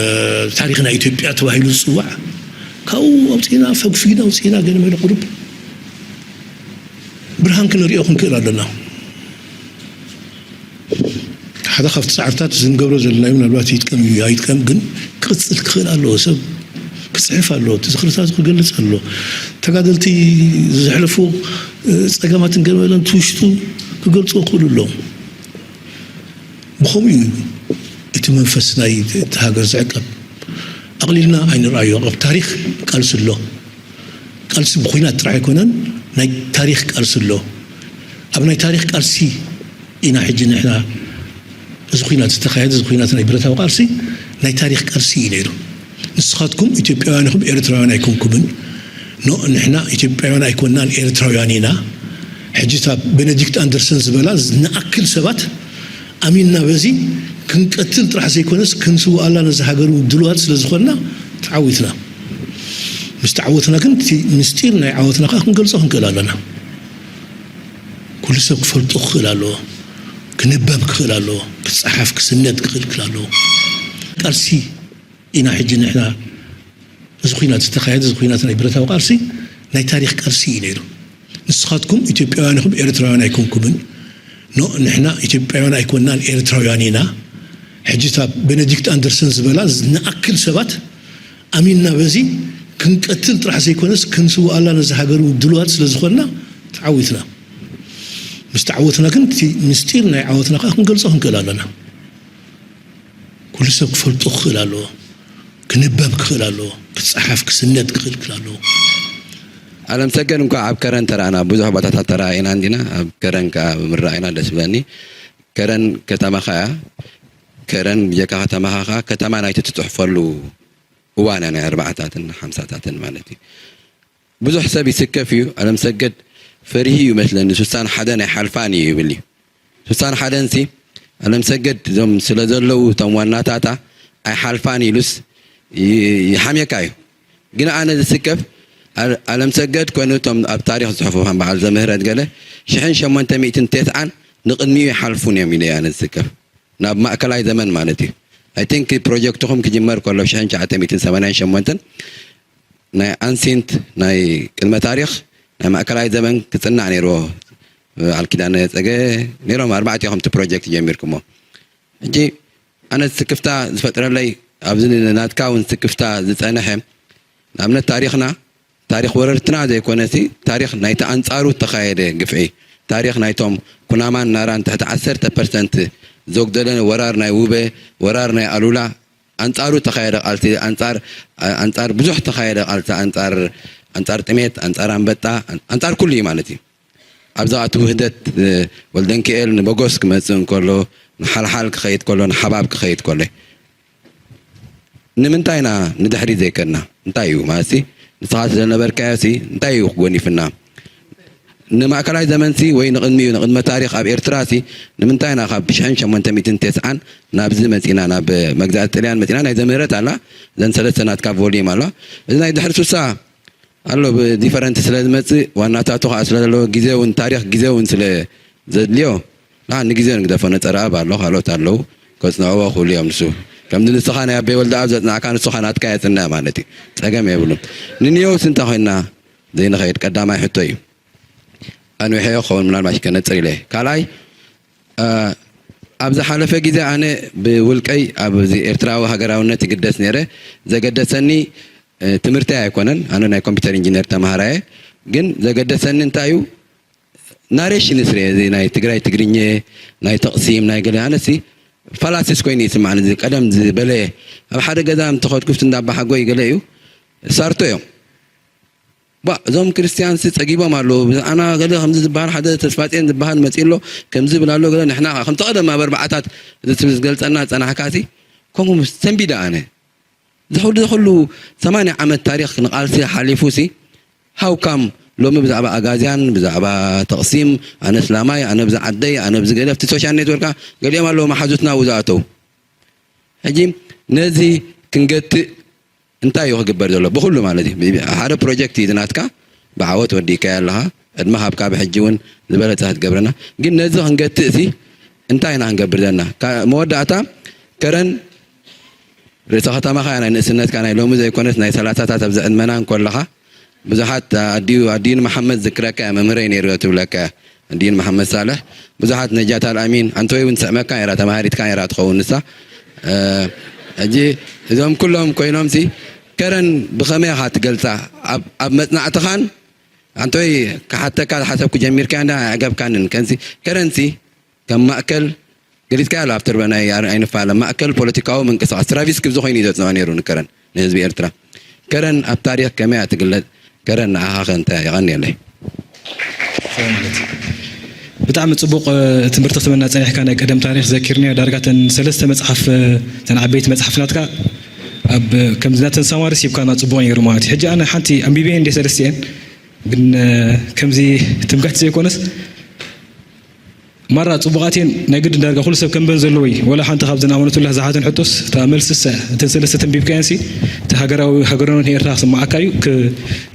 ታሪኽ ናይ ኢትዮጵያ ተባሂሉ ዝጽዋዕ፣ ካብኡ ኣውጺእና፣ ፈግፊግና ኣውጺእና፣ ገለ መለ ቁሩብ ብርሃን ክንሪኦ ክንክእል ኣለና። ሓደ ካብቲ ጻዕርታት እዚ ንገብሮ ዘለናዮ፣ ምናልባት ይጥቀም እዩ ኣይጥቀም፣ ግን ክቕጽል ክኽእል ኣለዎ። ሰብ ክጽሕፍ ኣለዎ፣ እቲ ዝኽርታት ክገልጽ ኣለዎ። ተጋደልቲ ዘሕለፉ፣ እ፣ ጸገማትን ገለ መለን እቲ ውሽጡ ክገልጽዎ ክኽእሉ ኣለዎም። ብኸምኡ እዩ እቲ መንፈስ ናይ እቲ ሃገር ዝዕቀብ። ኣቕሊልና ኣይንርኣዮ። ኣብ ታሪኽ ቃልሲ ኣሎ። ቃልሲ ብኹናት ጥራሕ ኣይኮነን፣ ናይ ታሪኽ ቃልሲ ኣሎ። ኣብ ናይ ታሪኽ ቃልሲ ኢና ሕጂ ንሕና፣ እዚ ኹናት ዝተኻየደ፣ እዚ ኹናት ናይ ብረታዊ ቃልሲ ናይ ታሪኽ ቃልሲ እዩ ነይሩ። ንስኻትኩም ኢትዮጵያውያን ኢኹም፣ ኤርትራውያን ኣይኮንኩምን። ኖ፣ ንሕና ኢትዮጵያውያን ኣይኮንናን፣ ኤርትራውያን ኢና። ሕጂ እታ ቤነዲክት ኣንደርሰን ዝበላ ንኣክል ሰባት ኣሚንና በዚ ክንቀትል ጥራሕ ዘይኮነስ ክንስውኣላ ነዚ ሃገር እውን ድሉዋት ስለ ዝኾንና ተዓዊትና። ምስ ተዓወትና ግን እቲ ምስጢር ናይ ዓወትና ከዓ ክንገልጾ ክንክእል ኣለና። ኩሉ ሰብ ክፈልጦ ክኽእል ኣለዎ፣ ክንበብ ክኽእል ኣለዎ፣ ክጸሓፍ ክስነድ ክኽእል ክኽእል ኣለዎ። ቃልሲ ኢና ሕጂ ንሕና፣ እዚ ኹናት ዝተኻየደ፣ እዚ ኹናት ናይ ብረታዊ ቃልሲ ናይ ታሪኽ ቃልሲ እዩ ነይሩ። ንስኻትኩም ኢትዮጵያውያን ኢኹም፣ ኤርትራውያን ኣይኮንኩምን። ኖ፣ ንሕና ኢትዮጵያውያን ኣይኮንናን፣ ኤርትራውያን ኢና። ሕጂ እታ ቤነዲክት ኣንደርሰን ዝበላ ንኣክል ሰባት ኣሚንና በዚ ክንቀትል ጥራሕ ዘይኮነስ ክንስውኣላ ነዚ ሃገር እውን ድሉዋት ስለ ዝኾንና ተዓዊትና። ምስ ተዓወትና ግን እቲ ምስጢር ናይ ዓወትና ከዓ ክንገልጾ ክንክእል ኣለና። ኩሉ ሰብ ክፈልጦ ክኽእል ኣለዎ፣ ክንበብ ክኽእል ኣለዎ፣ ክጸሓፍ ክስነድ ክኽእል ክኽእል ኣለዎ። ኣለም ሰገድ፣ እንኳዕ ኣብ ከረን ተራእና። ብዙሕ ቦታታት ተራኢና እንዲና፣ ኣብ ከረን ከዓ ብምራእና ደስ ብለኒ። ከረን ከተማኻ እያ። ከረን ብጀካ ከተማኻ ከዓ ከተማ ናይቲ ትጽሕፈሉ እዋን እያ፣ ናይ ኣርባዓታትን ሓምሳታትን ማለት እዩ። ብዙሕ ሰብ ይስከፍ እዩ። ኣለም ሰገድ ፈሪሂ እዩ መስለኒ። ስሳን ሓደን ኣይሓልፋን እዩ ይብል እዩ። ስሳን ሓደን ሲ ኣለም ሰገድ እዞም ስለ ዘለዉ እቶም ዋናታታ ኣይሓልፋን ኢሉስ ይ-፣ ይሓምየካ እዩ። ግን ኣነ ዝስከፍ ኣል- ኣለምሰገድ ኮይኑ እቶም ኣብ ታሪኽ ዝፅሕፉ ከም በዓል ዘምህረት ገለ ሽሕን ሸሞንተ ሚእትን ተስዓን ንቕድሚኡ ይሓልፉን እዮም ኢለ ኣነ ዝስከፍ። ናብ ማእከላይ ዘመን ማለት እዩ። ኣይ ቲንክ ፕሮጀክትኹም ክጅመር ከሎ ሽሕን ትሽዓተ ሚእትን ሰማንያን ሸሞንተን ናይ ኣንሲንት ናይ ቅድመ ታሪኽ ናይ ማእከላይ ዘመን ክጽናዕ ነይርዎ። በዓል ኪዳነ ጸገ ነይሮም ኣርባዕቲኹም እቲ ፕሮጀክት ጀሚርኩሞ። ሕጂ ኣነ ስክፍታ ዝፈጥረለይ ኣብዚ ናትካ እውን ስክፍታ ዝጸንሐ ንኣብነት ታሪኽና ታሪኽ ወረርትና ዘይኮነሲ ታሪኽ ናይቲ ኣንጻሩ እተኻየደ ግፍዒ ታሪኽ ናይቶም ኩናማን ናራን ትሕቲ ዓሰርተ ፐርሰንት ዘጉደለ ወራር ናይ ውበ ወራር ናይ ኣሉላ ኣንጻሩ ተኻየደ ቃልሲ ኣንጻር ኣንጻር ብዙሕ ተኻየደ ቃልሲ ኣንጻር ኣንጻር ጥሜት ኣንጻር ኣንበጣ ኣንጻር ኩሉ እዩ ማለት እዩ። ኣብዛ እቲ ውህደት ወልደንክኤል ንበጎስ ክመጽእ እንከሎ ንሓልሓል ክኸይድ ከሎ ንሓባብ ክኸይድ ከሎ ንምንታይ ኢና ንድሕሪት ዘይከድና? እንታይ እዩ ማለት ንስኻ ስለነበርካዮ ሲ እንታይ እዩ ክጎኒፍና? ንማእከላይ ዘመንሲ ወይ ንቕድሚኡ ንቕድመ ታሪኽ ኣብ ኤርትራሲ ንምንታይ ኢና ካብ ሽሕን ሸሞንተ ሚእትን ተስዓን ናብዚ መጺና ናብ መግዛእቲ ጥልያን መጺና ናይ ዘምህረት ኣላ እዘን ሰለስተ ናትካ ቮሊም ኣላ እዚ ናይ ድሕሪ ሱሳ ኣሎ ብዲፈረንት ስለ ዝመጽእ ዋናታቱ ከዓ ስለ ዘለዎ ግዜ እውን ታሪኽ ግዜ እውን ስለ ዘድልዮ ንዓ ንግዜ ንግደፎ ነጸረኣብ ኣሎ ካልኦት ኣለዉ ከጽንዕዎ ክብሉ እዮም ንሱ ከምዚ ንስኻ ናይ ኣበይ ወልደ ኣብ ዘጽናዕካ ንስኻ ናትካ የጽንዕ ማለት እዩ ጸገም የብሉን ንንዮውስ እንተ ኮይንና ዘይንኸይድ ቀዳማይ ሕቶ እዩ ኣንዊሐዮ ክኸውን ምናልባሽ ከነጽር ኢለ ካልኣይ ኣብ ዝሓለፈ ግዜ ኣነ ብውልቀይ ኣብዚ ኤርትራዊ ሃገራውነት ይግደስ ነይረ ዘገደሰኒ ትምህርተይ ኣይኮነን ኣነ ናይ ኮምፒተር ኢንጂነር ተምሃራየ ግን ዘገደሰኒ እንታይ እዩ ናሬሽን ስርየ እዚ ናይ ትግራይ ትግርኘ ናይ ተቕሲም ናይ ገለ ኣነሲ ፋላሲስ ኮይኑ ይስማዕኒ እዚ ቀደም ዝበለ ኣብ ሓደ ገዛ እንተኸድኩፍቲ እንዳባሓጎይ ገለ እዩ ሳርቶ እዮም ባ እዞም ክርስትያንሲ ጸጊቦም ኣለዉ ብዛዕና ገለ ከምዚ ዝበሃል ሓደ ተስፋጽዮን ዝበሃል መጺእ ኣሎ ከምዚ ይብል ኣሎ ገለ ንሕና ከምቲ ቀደም ኣብ ኣርባዓታት እዚ ትብል ዝገልጸና ዝጸናሕካሲ ከምኡ ሰንቢደ ኣነ ዝኹሉ ዝኹሉ ሰማንያ ዓመት ታሪኽ ንቓልሲ ሓሊፉ ሲ ሃውካም ሎሚ ብዛዕባ ኣጋዝያን ብዛዕባ ተቕሲም ኣነ ስላማይ ኣነ ብዛ ዓደይ ኣነ ብዚ ገለ ኣብቲ ሶሻል ኔትወርካ ገሊኦም ኣለዉ መሓዙትና ኣብኡ ዝኣተው ሕጂ ነዚ ክንገትእ እንታይ እዩ ክግበር ዘሎ ብኩሉ ማለት እዩ ሓደ ፕሮጀክት እዩ ዝናትካ ብዓወት ወዲእካዮ ኣለኻ ዕድመ ሃብካ ብሕጂ እውን ዝበለፀ ክትገብረና ግን ነዚ ክንገትእ ሲ እንታይ ኢና ክንገብር ዘለና መወዳእታ ከረን ርእሰ ከተማኻ ናይ ንእስነትካ ናይ ሎሚ ዘይኮነስ ናይ ሰላሳታት ኣብዚ ዕድመና እንኮለኻ ብዙሓት ኣዲኡ ኣዲን መሓመድ ዝክረካ እያ መምህረይ ነይሩ ትብለካ እያ ኣዲን መሓመድ ሳልሕ ብዙሓት ነጃት ኣልኣሚን ኣንተወይ እውን ትስዕመካ ነይራ ተማሃሪትካ ነይራ ትኸውን ንሳ ሕጂ እዞም ኩሎም ኮይኖም ሲ ከረን ብኸመይ ኢኻ ትገልፃ ኣብ መፅናዕትኻን ኣንተወይ ክሓተካ ዝሓሰብኩ ጀሚርካ እንዳ ኣዕገብካንን ከንሲ ከረንሲ ከም ማእከል ገሊጽካዮ ኣሎ ኣብ ትርበ ናይ ኣይንፋለ ማእከል ፖለቲካዊ ምንቅስቃስ ትራቪስ ክብዚ ኮይኑ እዩ ዘጽንዖ ነይሩ ንከረን ንህዝቢ ኤርትራ ከረን ኣብ ታሪኽ ከመይ እያ ትግለጽ ከረን ንዓኻ ከ እንታይ የቐንየለይ ብጣዕሚ ጽቡቕ ትምህርቲ ክትበና ጸኒሕካ ናይ ቀደም ታሪኽ ዘኪርኒ ዳርጋ ተን ሰለስተ መጽሓፍ ተን ዓበይቲ መጽሓፍ ናትካ ኣብ ከምዚ ናተን ሳማሪ ሲብካና ጽቡቕ ነይሩ ማለት እዩ ሕጂ ኣነ ሓንቲ ኣንቢበ እንደ ሰለስቲኤን ግን ከምዚ ትምክሕቲ ዘይኮነስ ማራ ጽቡቓት እየን ናይ ግድን ዳርጋ ኩሉ ሰብ ከንበን ዘለዎ እዩ ወላ ሓንቲ ካብዘን ኣመነቱላ ዝሓተን ሕቶስ እታ መልስሰ እተን ሰለስተ ተንቢብካየንሲ እቲ ሃገራዊ ሃገራውነት ናይ ኤርትራ ክስምዓካ እዩ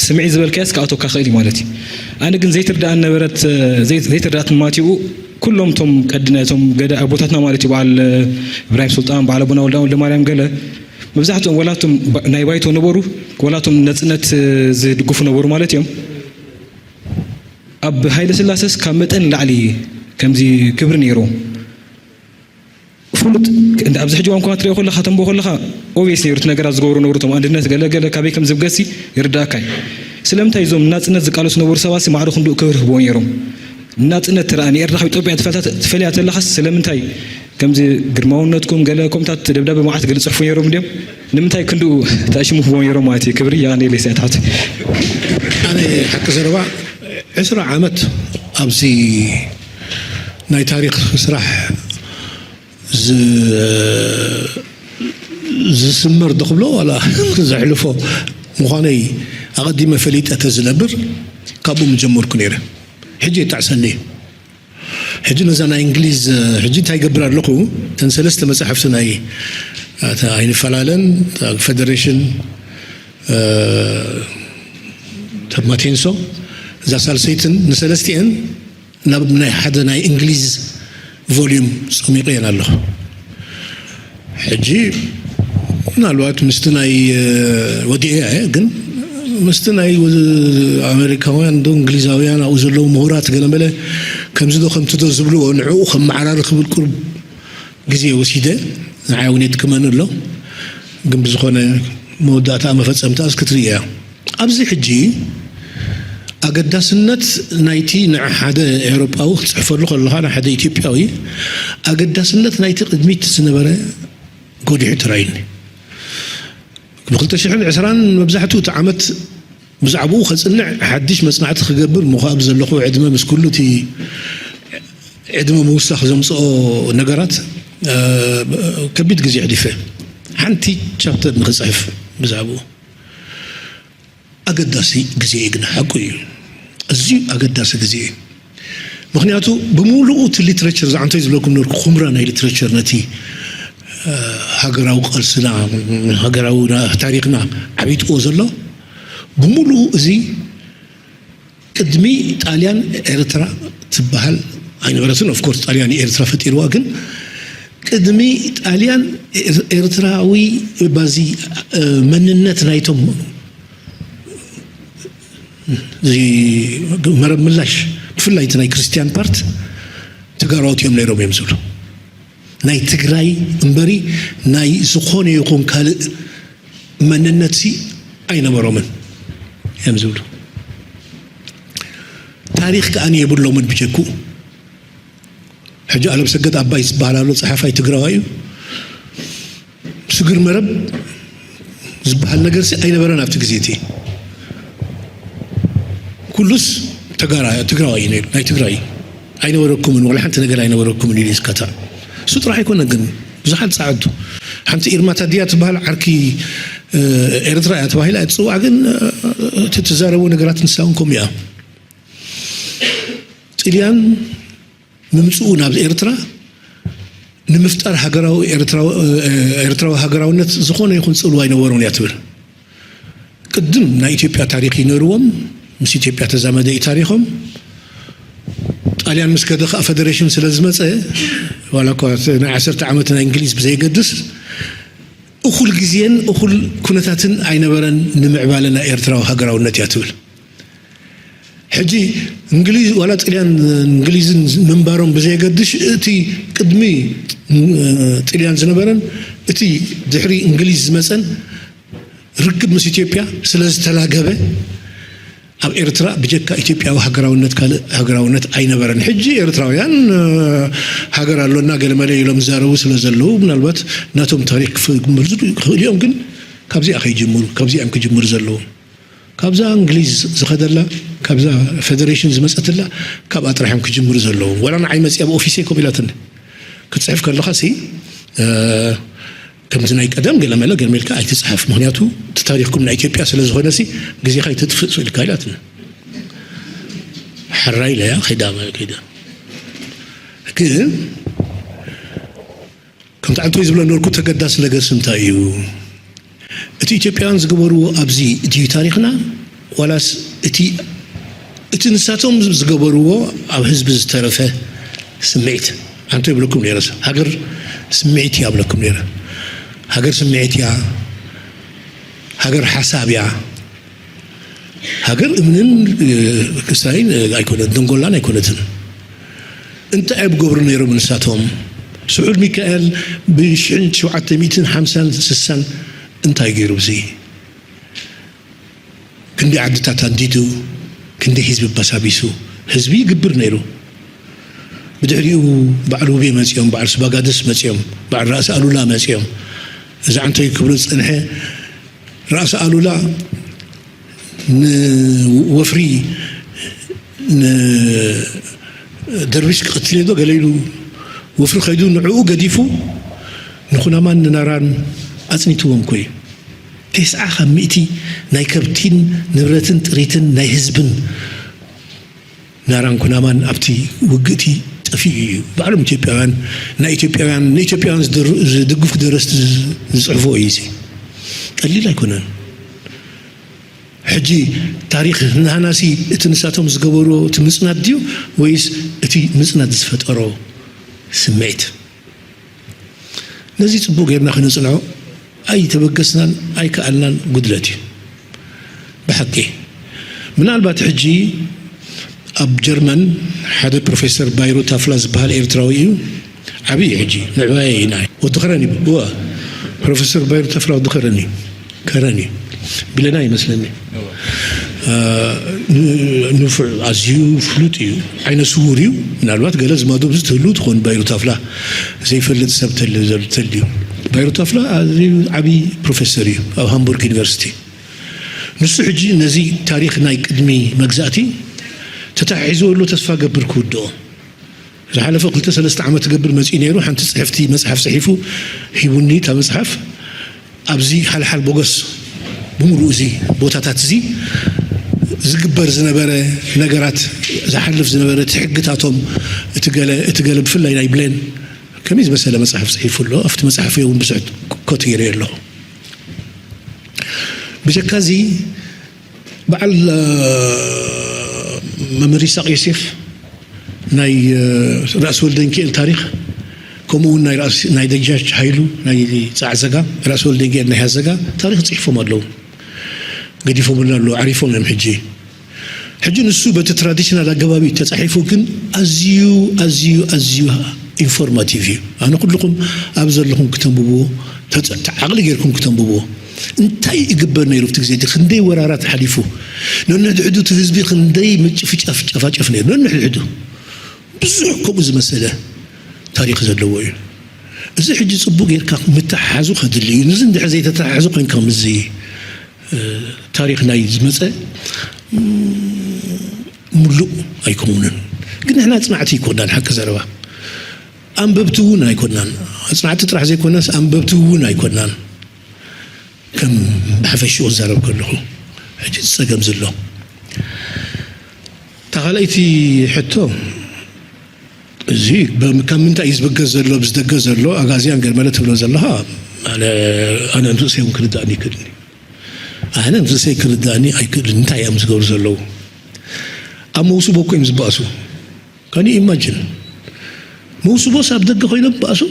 ስምዒት ዝበልካየስ ክኣቶካ ክእል እዩ ማለት እዩ ኣነ ግን ዘይትርዳእን ነበረት ዘይትርዳእትን ማቲኡ ኩሎም ቶም ቀድና እቶም ገዳ ኣቦታትና ማለት እዩ በዓል እብራሂም ሱልጣን በዓል ኣቡና ወልዳ ወልደ ማርያም ገለ መብዛሕትኦም ወላቶም ናይ ባይቶ ነበሩ ወላቶም ነፅነት ዝድግፉ ነበሩ ማለት እዮም ኣብ ሃይለ ስላሰስ ካብ መጠን ላዕሊ ከምዚ ክብሪ ነይሩ ፍሉጥ ኣብዚ ሕጂ ዋን ክትሪኦ ከለካ ተንቦ ከለካ ኦብስ ነይሩ እቲ ነገራት ዝገብሩ ነበሩ ቶም ኣንድነት ገለ ገለ ካበይ ከም ዝብገሲ ይርዳእካ እዩ ስለምንታይ እዞም ናፅነት ዝቃለሱ ነበሩ ሰባት ማዕረ ክንድኡ ክብሪ ህብዎ ነይሮም ናፅነት ትረኣ ንኤርትራ ካብ ኢትዮጵያ ትፈልያ ተለኻስ ስለምንታይ ከምዚ ግርማውነትኩም ገለ ከምታት ደብዳበ መዓት ገለ ፅሕፉ ነይሮም እንዲዮም ንምንታይ ክንድኡ ተኣሽሙ ህብዎ ነይሮም ማለት እዩ ክብሪ የቐንየለይ ሰ ትሓት ኣነ ሓቂ ዘረባ ዕስራ ዓመት ኣብዚ ናይ ታሪክ ስራሕ ዝስመር ዶ ክብሎ ዋላ ዘሕልፎ ምዃነይ ኣቐዲመ ፈሊጠ ተዝነብር ካብኡ ምጀመርኩ ነይረ ሕጂ ይጣዕሰኒ ሕጂ ነዛ ናይ እንግሊዝ ሕጂ እንታይ ይገብር ኣለኹ እተን ሰለስተ መፅሓፍቲ ናይ ኣይንፈላለን ፈደሬሽን ተማቴንሶ፣ እዛ ሳልሰይትን ንሰለስቲኤን ናብ ናይ ሓደ ናይ እንግሊዝ ቮልዩም ጸሚቐየን ኣለኹ። ሕጂ ምናልባት ምስቲ ናይ ወዲኤ እየ፣ ግን ምስቲ ናይ ኣሜሪካውያን ዶ እንግሊዛውያን ኣብኡ ዘለዉ ምሁራት ገለመለ ከምዚ ዶ ከምቲ ዶ ዝብልዎ ንዕኡ ከመዓራሪ ክብል ቁርብ ግዜ ወሲደ። ንዓይ እውን የድክመኒ ኣሎ፣ ግን ብዝኾነ መወዳእታ መፈጸምታስ ክትርኢ እያ። ኣብዚ ሕጂ ኣገዳስነት ናይቲ ንሓደ ኤውሮጳዊ ክትጽሕፈሉ ከለኻ፣ ንሓደ ኢትዮጵያዊ ኣገዳስነት ናይቲ ቅድሚት ዝነበረ ጎሊሑ ተራእዩኒ። ብ ክልተ ሽሕን ዕስራን መብዛሕትኡ እቲ ዓመት ብዛዕባኡ ከጽንዕ ሓድሽ መጽናዕቲ ክገብር ምዃብ ዘለኹ ዕድመ ምስ ኩሉ እቲ ዕድመ ምውሳኽ ዘምጽኦ ነገራት ከቢድ ግዜ ኣሕሊፈ። ሓንቲ ቻፕተር ንክጽሕፍ ብዛዕባኡ ኣገዳሲ ግዜ እዩ። ግን ሓቁ እዩ፣ ኣዝዩ ኣገዳሲ ግዜ እዩ። ምክንያቱ ብምሉኡ እቲ ሊትሬቸር ዝዓንቶይ ዝብለኩም ነርኩ ኩምራ ናይ ሊትሬቸር ነቲ ሃገራዊ ቃልስና ሃገራዊ ታሪክና ዓቢጥዎ ዘሎ ብምሉኡ እዚ ቅድሚ ጣልያን ኤርትራ ትበሃል ኣይነበረትን። ኦፍኮርስ ጣልያን ኤርትራ ፈጢርዋ፣ ግን ቅድሚ ጣልያን ኤርትራዊ ባዚ መንነት ናይቶም መረብ ምላሽ ብፍላይ እቲ ናይ ክርስትያን ፓርት ተጋራዎት እዮም ነይሮም እዮም ዝብሉ። ናይ ትግራይ እምበሪ ናይ ዝኾነ ይኹን ካልእ መንነትሲ ኣይነበሮምን እዮም ዝብሉ። ታሪኽ ከኣ የብሎምን ብጀክኡ። ሕጂ ኣለምሰገድ ኣባይ ዝበሃል ኣሎ፣ ጸሓፋይ ትግራዋይ እዩ። ስግር መረብ ዝበሃል ነገርሲ ኣይነበረን ኣብቲ ግዜ እቲ። ኩሉስ ተጋራ ትግራዋይ እዩ ነይሩ፣ ናይ ትግራይ ኣይነበረኩምን፣ ዋላ ሓንቲ ነገር ኣይነበረኩምን ኢሉ ይስከታ። እሱ ጥራሕ ኣይኮነን ግን ብዙሓት ጸዓዱ። ሓንቲ ኢርማ ታድያ ትበሃል ዓርኪ ኤርትራ እያ ተባሂላ እያ ትጽዋዕ፣ ግን እቲ ትዛረቦ ነገራት ንሳ እውን ከምኡ እያ። ጥልያን ምምፅኡ ናብ ኤርትራ ንምፍጣር ሃገራዊ ኤርትራዊ ሃገራውነት ዝኾነ ይኹን ፅልዋ ኣይነበሮን እያ ትብል። ቅድም ናይ ኢትዮጵያ ታሪኽ ይነርዎም፣ ምስ ኢትዮጵያ ተዛመደ እዩ ታሪኾም። ጣልያን ምስ ከደ ከዓ ፈደሬሽን ስለ ዝመፀ ዋላ እኳ ናይ ዓሰርተ ዓመት ናይ እንግሊዝ ብዘይገድስ እኹል ግዜን እኹል ኩነታትን ኣይነበረን ንምዕባለ ናይ ኤርትራዊ ሃገራውነት እያ ትብል። ሕጂ እንግሊዝ ዋላ ጥልያን እንግሊዝን ምንባሮም ብዘየገድሽ እቲ ቅድሚ ጥልያን ዝነበረን እቲ ድሕሪ እንግሊዝ ዝመፀን ርክብ ምስ ኢትዮጵያ ስለ ዝተላገበ ኣብ ኤርትራ ብጀካ ኢትዮጵያዊ ሃገራውነት ካልእ ሃገራውነት ኣይነበረን። ሕጂ ኤርትራውያን ሃገር ኣሎና ገለመለ ኢሎም ዝዛረቡ ስለ ዘለዉ ምናልባት ናቶም ታሪክ ክምልሱ ይኽእሉ እዮም፣ ግን ካብዚኣ ከይጅምሩ ካብዚኣ እዮም ክጅምሩ ዘለዎም። ካብዛ እንግሊዝ ዝኸደላ ካብዛ ፈደሬሽን ዝመፀትላ ካብኣ ጥራሕ እዮም ክጅምሩ ዘለዎም። ዋላ ንዓይ መፅያ ብኦፊሰይ ከምኡ ኢላትኒ። ክትፅሕፍ ከለኻ ሲ ከምዚ ናይ ቀደም ገለመለ ገርሜልካ ኣይትፅሓፍ፣ ምክንያቱ እቲ ታሪክኩም ናይ ኢትዮጵያ ስለ ዝኾነ ሲ ግዜኻ ኣይተጥፍእ ኢልካ ኢላትኒ። ሕራይ ኢለያ ከይዳ ከይዳ ግን ከምቲ ዓንቶይ ዝብሎ ነበርኩ ተገዳሲ ነገርሲ እንታይ እዩ? እቲ ኢትዮጵያውያን ዝገበርዎ ኣብዚ ድዩ ታሪኽና ዋላስ እቲ እቲ ንሳቶም ዝገበርዎ ኣብ ህዝቢ ዝተረፈ ስምዒት? ዓንቶ ይብለኩም ነይረስ ሃገር ስምዒት እያ ብለኩም ነይረ። ሃገር ስምዒት እያ። ሃገር ሓሳብ እያ። ሃገር እምንን ክስታይን ኣይኮነት፣ ደንጎላን ኣይኮነትን። እንታይ እዮም ክገብሩ ነይሮም ንሳቶም? ስዑል ሚካኤል ብሽሕን ሸውዓተ ሚእትን ሓምሳን ስሳን እንታይ ገይሩ? ብዚ ክንዲ ዓድታት ኣንዲዱ፣ ክንዲ ህዝቢ ኣባሳቢሱ፣ ህዝቢ ይግብር ነይሩ። ብድሕሪኡ በዓል ውቤ መጺኦም፣ በዓል ስባጋድስ መጺኦም፣ በዓል ራእሲ ኣሉላ መጺኦም። እዚ ዓንቶይ ክብሎ ዝጸንሐ ራእሲ ኣሉላ ንወፍሪ ንደርቢሽ ክቐትል እየ ዶ ገለ ኢሉ ወፍሪ ከይዱ ንዕኡ ገዲፉ ንኩናማን ንናራን ኣጽኒትዎም እኮ እዩ። ተስዓ ካብ ሚእቲ ናይ ከብቲን ንብረትን ጥሪትን ናይ ህዝብን ናራን ኩናማን ኣብቲ ውግእቲ ጠፊኡ እዩ። ባዕሎም ኢትዮጵያውያን ናይ ኢትዮጵያውያን ንኢትዮጵያውያን ዝድግፉ ደረስቲ ዝፅሕፍዎ እዩ። እዚ ቀሊል ኣይኮነን። ሕጂ ታሪኽ ናህናሲ እቲ ንሳቶም ዝገበርዎ እቲ ምጽናት ድዩ ወይስ እቲ ምጽናት ዝፈጠሮ ስምዒት? ነዚ ጽቡቕ ጌርና ክነጽንዖ ኣይተበገስናን ኣይከኣልናን ጉድለት እዩ። ብሓቂ ምናልባት ሕጂ ኣብ ጀርመን ሓደ ፕሮፌሰር ባይሩ ታፍላ ዝበሃል ኤርትራዊ እዩ። ዓብዪ ሕጂ ንዕባየ ኢና ወዲ ኸረን እዩ። እወ፣ ፕሮፌሰር ባይሩ ታፍላ ወዲ ኸረን እዩ። ከረን እዩ። ቢለና ይመስለኒ። ንፉዕ ኣዝዩ ፍሉጥ እዩ። ዓይነ ስውር እዩ። ምናልባት ገለ ዝማዶ ብዙ ትህሉ ትኾን ባይሩ ታፍላ ዘይፈልጥ ሰብ ተል- ተልዩ። ባይሩ ታፍላ ኣዝዩ ዓብዪ ፕሮፌሰር እዩ ኣብ ሃምቡርግ ዩኒቨርሲቲ። ንሱ ሕጂ ነዚ ታሪኽ ናይ ቅድሚ መግዛእቲ ተታሒዝዎ ኣሎ። ተስፋ ገብር ክውድኦ ዝሓለፈ ክልተ ሰለስተ ዓመት ትገብር መጺኡ ነይሩ። ሓንቲ ጽሕፍቲ መጽሓፍ ጽሒፉ ሂቡኒ። እታ መጽሓፍ ኣብዚ ሓልሓል ቦገስ ብምሉእ እዚ ቦታታት እዚ ዝግበር ዝነበረ ነገራት፣ ዝሓልፍ ዝነበረ እቲ ሕግታቶም፣ እቲ ገለ እቲ ገለ ብፍላይ ናይ ብሌን ከመይ ዝመሰለ መጽሓፍ ጽሒፉ ኣሎ። ኣብቲ መጽሓፍ እውን ብዙሕ ኮት ገይረ ኣለኹ። ብጀካ እዚ በዓል መምህር ይስሐቅ ዮሴፍ ናይ ራእሲ ወልደንኪኤል ታሪኽ፣ ከምኡ እውን ናይ ራእሲ ናይ ደጃች ሃይሉ ናይ ጻዕዘጋ፣ ራእሲ ወልደንኪኤል ናይ ሃዘጋ ታሪኽ ጽሒፎም ኣለዉ። ገዲፎምልና ኣለዉ፣ ዓሪፎም እዮም ሕጂ። ሕጂ ንሱ በቲ ትራዲሽናል ኣገባብ እዩ ተጻሒፉ፣ ግን ኣዝዩ ኣዝዩ ኣዝዩ ኢንፎርማቲቭ እዩ። ኣነ ኩልኹም ኣብ ዘለኹም ክተንብብዎ ተጸ- ዓቕሊ ጌርኩም ክተንብብዎ። እንታይ ይግበር ነይሩ ኣብቲ ግዜ እቲ? ክንደይ ወራራት ሓሊፉ፣ ነንሕድሕዱ እቲ ህዝቢ ክንደይ ምጭፍጫፍ ጨፋጨፍ ነይሩ ነንሕድሕዱ። ብዙሕ ከምኡ ዝመሰለ ታሪኽ ዘለዎ እዩ። እዚ ሕጂ ጽቡቕ ጌርካ ምትሓሓዙ ከድሊ እዩ። ንዚ እንድሕር ዘይተተሓሓዙ ኮይንካ ምስዚ ታሪኽ ናይ ዝመጸ ምሉእ ኣይከውንን። ግን ንሕና ኣጽናዕቲ ኣይኮናን፣ ሓቂ ዘረባ ኣንበብቲ እውን ኣይኮናን። ኣጽናዕቲ ጥራሕ ዘይኮናስ ኣንበብቲ እውን ኣይኮናን። ከም ብሓፈሽኡ ክዛረብ ከለኹ ሕጂ ጸገም ዘሎ እታ ካልኣይቲ ሕቶ እዚ በ- ካብ ምንታይ እዩ ዝብገስ ዘሎ? ብዝደገ ዘሎ ኣጋዝያን ገርመለ ትብሎ ዘለኻ ኣነ ኣነ ንርእሰይ እውን ክርዳእኒ ይክእልኒ። ኣነ ንርእሰይ ክርዳእኒ ኣይክእልን። እንታይ እዮም ዝገብሩ ዘለዉ? ኣብ መውስቦ እኮ እዮም ዝበኣሱ። ካን ኢማጅን መውስቦስ ኣብ ደገ ኮይኖም በኣሱ።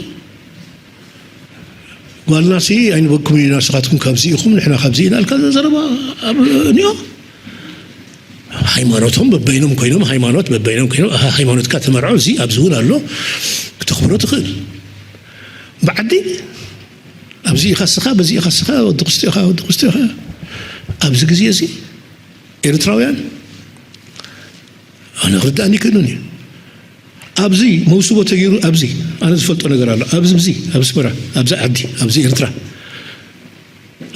ጓልናሲ ኣይንበኩም ኢና፣ ንስኻትኩም ካብዚ ኢኹም ንሕና ካብዚ ኢና ኢልካ ዘረባ ኣብ እኒኦ። ሃይማኖቶም በበይኖም ኮይኖም ሃይማኖት በበይኖም ኮይኖም ኣሃ ሃይማኖትካ ተመርዖ እዚ ኣብዚ እውን ኣሎ ክተኽብሮ ትኽእል። ብዓዲ ኣብዚ ኢኻ ስኻ በዚ ኢኻ ስኻ ወዲ ክስቲ ኢኻ ወዲ ክስቲ ኢኻ። ኣብዚ ግዜ እዚ ኤርትራውያን ኣነ ክርዳእኒ ይክእልን እዩ። ኣብዚ መውስቦ ተገይሩ ኣብዚ ኣነ ዝፈልጦ ነገር ኣሎ። ኣብዚ ኣብዚ ኣብ ኣስመራ ኣብዚ ዓዲ ኣብዚ ኤርትራ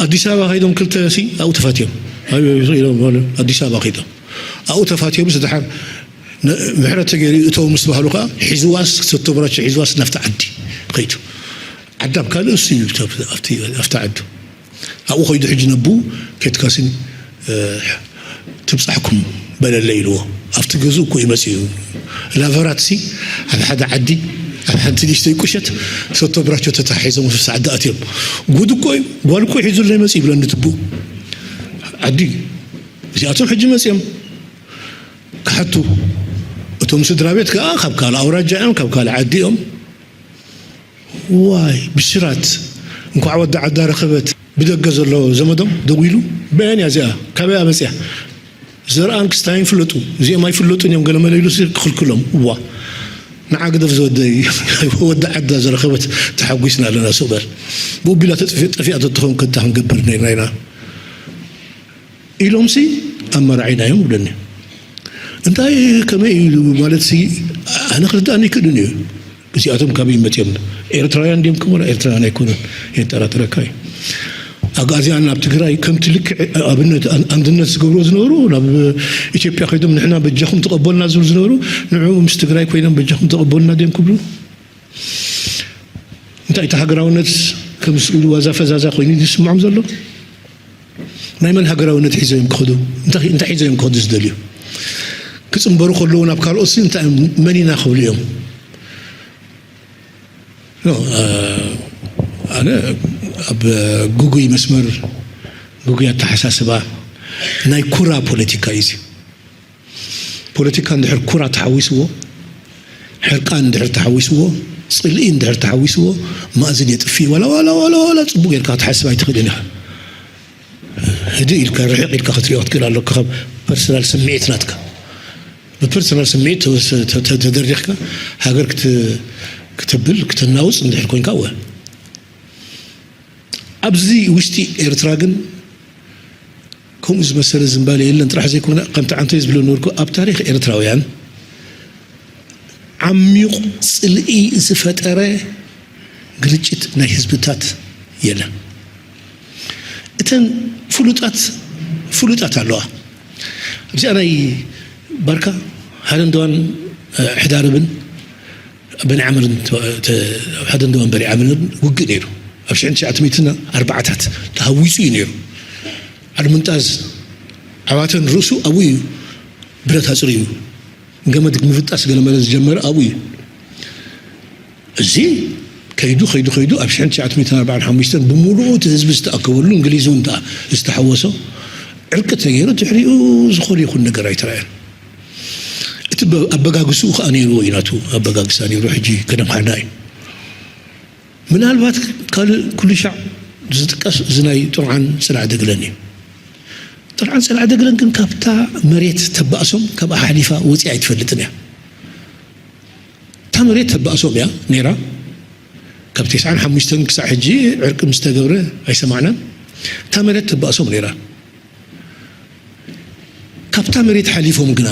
ኣዲስ ኣበባ ከይዶም ክልተ ሲ ኣብኡ ተፋትዮም ኣዲስ ኣበባ ከይዶም ኣብኡ ተፋትዮም ስድሓር ምሕረት ተገይሩ እተው ምስ ባህሉ ከዓ ሒዝዋስ ክሰቶ ብራቸው ሒዝዋስ ናብቲ ዓዲ ከይዱ ዓዲ ኣብ ካልእ እሱ እዩ ኣብቲ ዓዱ ኣብኡ ከይዱ ሕጂ ነቡ ኬትካሲ ትብጻሕኩም በለለ ኢልዎ ኣብቲ ገዝኡ እኮ እዩ መጺኡ። ላቨራትሲ ኣብ ሓደ ዓዲ ኣብ ሓንቲ ንእሽተይ ቁሸት ሰቶ ብራቸው ተታሒዞም ስሳ ዓዲ ኣትዮም። ጉድ እኮ እዩ። ጓል እኮ ሒዙለይ መጺ ይብለኒ ትቡ ዓዲ እዚኣቶም ሕጂ መጺኦም ክሓቱ እቶም ስድራ ቤት ከዓ ካብ ካልእ ኣውራጃ እዮም ካብ ካልእ ዓዲ እዮም። ዋይ ብስራት እንኳዕ ወዲ ዓዳ ረኸበት። ብደገ ዘሎ ዘመዶም ደዊሉ በየን እያ እዚኣ ካበይ መፅያ ዘርኣን ክስታይን ፍለጡ እዚኦም ኣይፍለጡን እዮም ገለመለ ኢሉ ክኽልክሎም እዋ ንዓ ግደፍ ዝወደይ ወዲ ዓዳ ዝረኸበት ተሓጒስና ኣለና ሶበር ብኡ ቢላ ጠፊኣ ተትኾን ከንታ ክንገብር ነርና ኢና ኢሎም ሲ ኣመራዒና እዮም ብለኒ እንታይ ከመይ ኢሉ ማለት ሲ ኣነ ክርዳእኒ ይክእልን እዩ እዚኣቶም ካበይ መፅኦም ኤርትራውያን ድዮም ክኾኑ ኤርትራውያን ኣይኮኑን የጠራጥረካ እዩ ኣግኣዝያን ኣብ ትግራይ ከምቲ ልክዕ ኣብነት ኣንድነት ዝገብርዎ ዝነበሩ ናብ ኢትዮጵያ ከይዶም ንሕና በጃኹም ተቐበልና ዝብሉ ዝነበሩ ንዑ ምስ ትግራይ ኮይኖም በጃኹም ተቐበልና ድዮም ክብሉ እንታይ እቲ ሃገራውነት ከም ስእሉ ዋዛ ፈዛዛ ኮይኑ ዝስምዖም ዘሎ ናይ መን ሃገራውነት ሒዞ እዮም ክኸዱ እንታይ እንታይ ሒዞ እዮም ክኸዱ ዝደልዩ ክፅንበሩ ከለዉ ናብ ካልኦት ሲ እንታይ እዮም መን ኢና ክብሉ እዮም No, ኣነ ኣብ ጉጉይ መስመር ጉጉይ ኣተሓሳስባ ናይ ኩራ ፖለቲካ እዩ እዚ። ፖለቲካ እንድሕር ኩራ ተሓዊስዎ፣ ሕርቃን እንድሕር ተሓዊስዎ፣ ጽልኢ እንድሕር ተሓዊስዎ፣ ማእዝን የጥፍእ። ዋላ ዋላ ዋላ ዋላ ጽቡቅ ጌርካ ክትሓስብ ኣይትኽእልን ኢኻ። ህድእ ኢልካ ርሕቕ ኢልካ ክትሪኦ ክትክእል ኣለካ። ካብ ፐርሰናል ስምዒት ናትካ፣ ብፐርሰናል ስምዒት ተወስ- ተ- ተ- ተደሪኽካ ሃገር ክት- ክትብል ክተናውጽ እንድሕር ኮንካ እወ። ኣብዚ ውሽጢ ኤርትራ ግን ከምኡ ዝመሰለ ዝንባሌ የለን ጥራሕ ዘይኮነ፣ ከምቲ ዓንተይ ዝብሎ ነበርኩ፣ ኣብ ታሪኽ ኤርትራውያን ዓሚቕ ጽልኢ ዝፈጠረ ግርጭት ናይ ህዝብታት የለን። እተን ፍሉጣት ፍሉጣት ኣለዋ። ኣብዚኣ ናይ ባርካ ሃደንደዋን ሕዳርብን በኒ ዓምርን፣ ኣብ ሓደ እንዶ መንበሪ ዓምርን ውግእ ነይሩ። ኣብ ሽሕን ትሽዓተ ሚእትን ኣርባዓታት ተሃዊጹ እዩ ነይሩ። ዓሊ ምንጣዝ ዓዋተን ርእሱ ኣብኡ እዩ ብረት ኣጽሪዩ፣ ገመድ ምፍጣስ ገለመለ ዝጀመረ ኣብኡ እዩ። እዚ ከይዱ ከይዱ ከይዱ ኣብ ሽሕን ትሽዓተ ሚእትን ኣርባዓን ሓሙሽተን ብምሉኡ እቲ ህዝቢ ዝተኣከበሉ፣ እንግሊዝ እውን ዝተሓወሶ ዕርቂ ተገይሩ፣ ድሕሪኡ ዝኾነ ይኹን ነገር ኣይተራእየን። እቲ ኣበጋግስኡ ከዓ ነይርዎ እዩ፣ ናቱ ኣበጋግሳ ነይሩ። ሕጂ ከደምሓና እዩ። ምናልባት ካልእ ኩሉ ሻዕ ዝጥቀስ እዚ ናይ ጥርዓን ጽናዕ ደግለን እዩ። ጥርዓን ጽናዕ ደግለን ግን ካብታ መሬት ተባእሶም፣ ካብኣ ሓሊፋ ወፂኣ ኣይትፈልጥን እያ። እታ መሬት ተባእሶም እያ ነይራ። ካብ ተስዓን ሓሙሽተን ክሳዕ ሕጂ ዕርቂ ምስ ተገብረ ኣይሰማዕናን። እታ መሬት ተባእሶም ነይራ። ካብታ መሬት ሓሊፎም ግና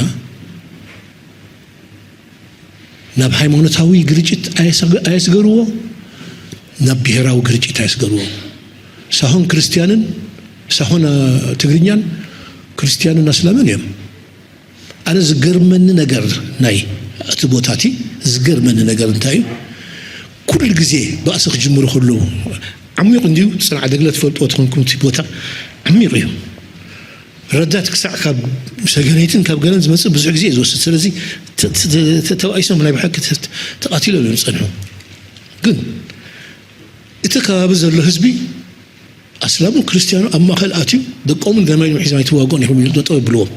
ናብ ሃይማኖታዊ ግርጭት ኣየስገ- ኣየስገርዎ፣ ናብ ብሄራዊ ግርጭት ኣየስገርዎ። ሳሆን ክርስትያንን ሳሆን ትግርኛን፣ ክርስትያንን ኣስላምን እዮም። ኣነ ዝገርመኒ ነገር፣ ናይ እቲ ቦታ እቲ ዝገርመኒ ነገር እንታይ እዩ? ኩሉ ግዜ ባእሲ ክጅምሩ ከለዉ፣ ዓሚቕ እንድዩ። ጽንዓ ደግለ ትፈልጥዎ ትኾንኩም፣ እቲ ቦታ ዓሚቕ እዩ። ረዳት ክሳዕ ካብ ሰገነይትን ካብ ገለን ዝመጽእ ብዙሕ ግዜ እዩ ዝወስድ። ስለዚ ተ- ተ- ተ- ተባኢሶም ናይ ብሓቂ ተ- ተቓቲሎም እዮም ዝጸንሑ። ግን እቲ ከባቢ ዘሎ ህዝቢ፣ ኣስላሙ ክርስትያኑ ኣብ ማእከል ኣትዩ፣ ደቆምን ገመልን ሒዞም ኣይትዋግኡን ኢኹም ኢሉ ጠጠው የብልዎም።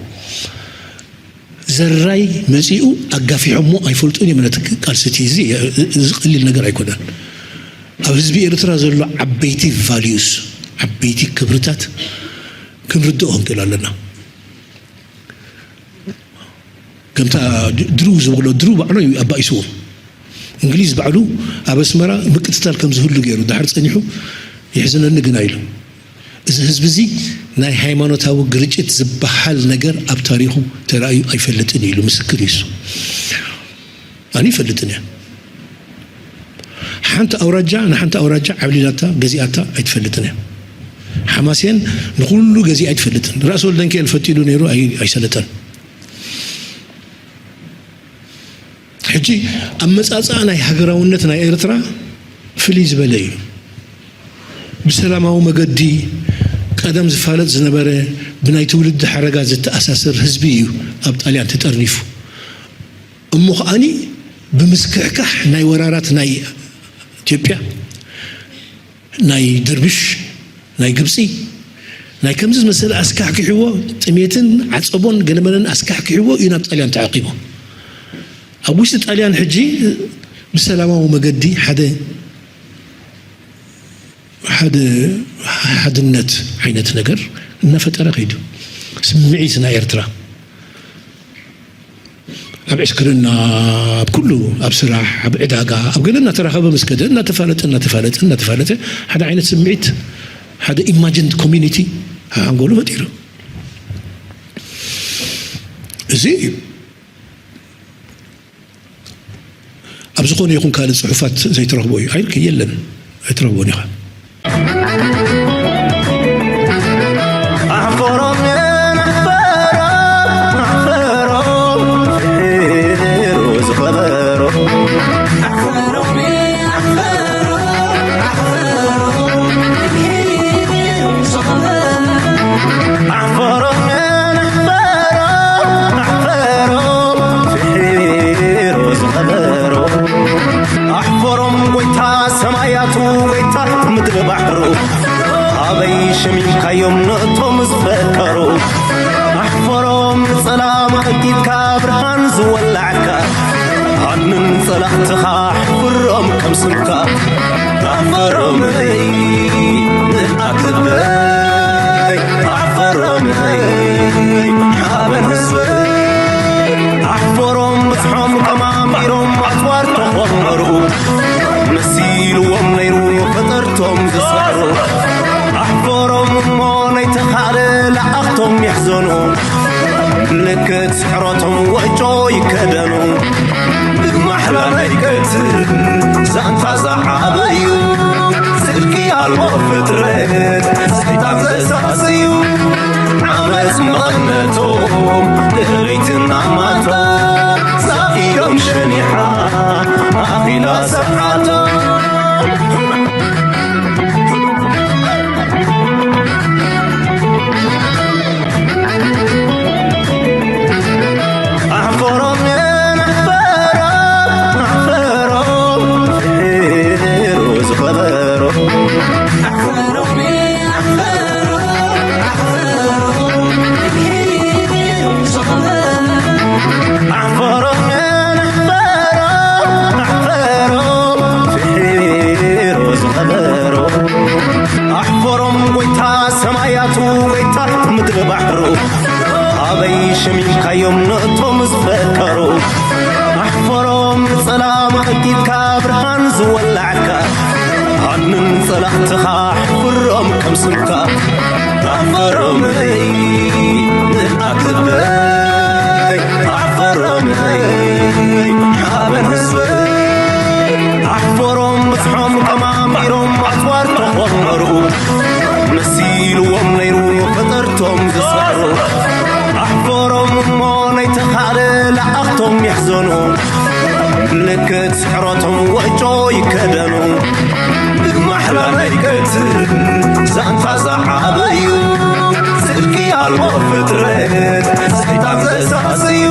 ዘራይ መጺኡ ኣጋፊሖሞ ኣይፈልጡን እዮም። ነቲ ቃልሲ እቲ እዚ፣ እዚ ቀሊል ነገር ኣይኮነን። ኣብ ህዝቢ ኤርትራ ዘሎ ዓበይቲ ቫልዩስ፣ ዓበይቲ ክብርታት ክንርድኦ ክንክእል ኣለና። ከምታ ድ- ድሩ ዝብሎ፣ ድሩ ባዕሉ እዩ ኣባኢስዎ። እንግሊዝ ባዕሉ ኣብ ኣስመራ ምቅትታል ከም ዝህሉ ገይሩ፣ ድሓር ጸኒሑ፣ የሕዝነኒ ግና ኢሉ። እዚ ህዝቢ እዚ ናይ ሃይማኖታዊ ግርጭት ዝበሃል ነገር ኣብ ታሪኹ ተራእዩ ኣይፈልጥን ኢሉ ምስክር እዩ እሱ። ኣነ ይፈልጥን እየ። ሓንቲ ኣውራጃ ንሓንቲ ኣውራጃ ዓብሊላታ ገዚኣታ ኣይትፈልጥን እያ። ሓማሴን ንኹሉ ገዚኣ ኣይትፈልጥን። ራእሲ ወልደንኪኤል ፈጢሉ ነይሩ ኣይ- ኣይሰለጠን። ሕጂ ኣመጻጽኣ ናይ ሃገራውነት ናይ ኤርትራ ፍልይ ዝበለ እዩ። ብሰላማዊ መገዲ ቀደም ዝፋለጥ ዝነበረ ብናይ ትውልዲ ሓረጋ ዝተኣሳሰር ህዝቢ እዩ ኣብ ጣልያን ተጠርኒፉ። እሞ ከኣኒ ብምስክሕካሕ ናይ ወራራት ናይ ኢትዮጵያ፣ ናይ ደርብሽ፣ ናይ ግብጺ፣ ናይ ከምዚ ዝመሰለ ኣስካሕኪሕዎ፣ ጥሜትን ዓጸቦን ገለመለን ኣስካሕኪሕዎ እዩ ናብ ጣልያን ተዓቂቡ። ኣብ ውሽጢ ጣልያን ሕጂ ብሰላማዊ መገዲ ሓደ ሓደ ሓድነት ዓይነት ነገር እናፈጠረ ከይዱ። ስምዒት ናይ ኤርትራ ኣብ ዕስክርና፣ ኣብ ኩሉ፣ ኣብ ስራሕ፣ ኣብ ዕዳጋ፣ ኣብ ገለ እናተራኸበ ምስ ከደ፣ እናተፋለጠ እናተፋለጠ እናተፋለጠ ሓደ ዓይነት ስምዒት፣ ሓደ ኢማጂንድ ኮሚኒቲ ሓንጎሉ ፈጢሩ። እዚ እዩ። ኣብ ዝኾነ ይኹን ካልእ ጽሑፋት ዘይትረኽቦ እዩ። ኣይርከ የለን፣ ኣይትረኽቦን ኢኻ። ኣሕፈሮም ኣሕፈሮም ኣሕፈሮም ፍሒሩ ዝኸበሮ። ኣሕፈሮም ኣሕፈሮም ኣሕፈሮም ፍሒሩ ዝኸበሮ። ኣሕፈሮም ጎይታ ሰማያቱ ጎይታ ምድሪ ባሕሩ ኣበይ ሸሚምካዮም ነቶም ዝፈከሩ። ንጸላም ቀንጢጥካ ብርሃን ዝወላዕካ፣ ሃድንን ጸላእትኻ ኣሕፍሮም ከም ስምካ። ኣሕፈሮመይ ንኣክበይ፣ ኣሕፈሮመይ ሓበን ህዝበይ። ኣሕፈሮም ብዝሖም ቀማሚሮም ኣጽዋር ተኾመሩ፣ መሲልዎም ነይሩ ፈጠርቶም ዝሰዕሩ። ኣሕፈሮም እሞ ናይ ተኻለ ለኣኽቶም ይሕዘኑ፣ ምልክት ስሕረቶም ወጮ ይከደኑ። ብማሕላ ናይ ቀትሪ ዛንታ ዝዓበዩ፣ ጽድቂ ኣልቦ ፍጥረት ሰይጣን ዘሳስዩ። ዓመጽ መቐነቶም ድሕሪትና ማታ፣ ሳኢዶም ሸኒሓ ኣኺላ ሰዓታ። ኣሕፈሮም ኣሕፈሮም ኣሕፈሮም፣ ፍሒሩ ዝኸበሮ። ኣሕፈሮም ኣሕፈሮም ኣሕፈሮም፣ ፍሒሩ ዝኸበሮ። ኣሕፈሮም ኣሕፈሮም ኣሕፈሮም፣ ፍሒሩ ዝኸበሮ። ኣሕፈሮም ጎይታ ሰማያቱ፣ ጎይታ ምድሪ ባሕሩ፣ ኣበይ ሸሚምካዮም ነቶም ዝፈከሩ? ኣሕፈሮም ንጸላም ቀንጢጥካ ብርሃን ዝወላዕካ፣ ሃድንን ጸላእትኻ ኣሕፍሮም ከም ስምካ። ኣሕፈሮመይ ንኣክበይ፣ ኣሕፈሮመይ ሓበን ህዝበይ። ኣሕፈሮም ብዝሖም ቀማሚሮም ኣጽዋር ተኾመሩ፣ መሲልዎም ነይሩ ፈጠርቶም ዝሰዕሩ። ኣሕፈሮም እሞ ናይ ተኻለ ለኣኽቶም ይሕዘኑ፣ ምልክት ስሕረቶም ወጮ ይከደኑ። ብማሕላ ናይ ቀትሪ ዛንታ ዝዓበዩ፣ ጽድቂ ኣልቦ ፍጥረት ሰይጣን ዘሳስዩ።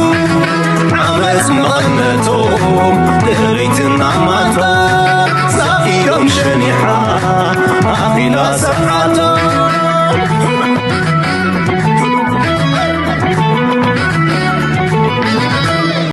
ዓመጽ መቐነቶም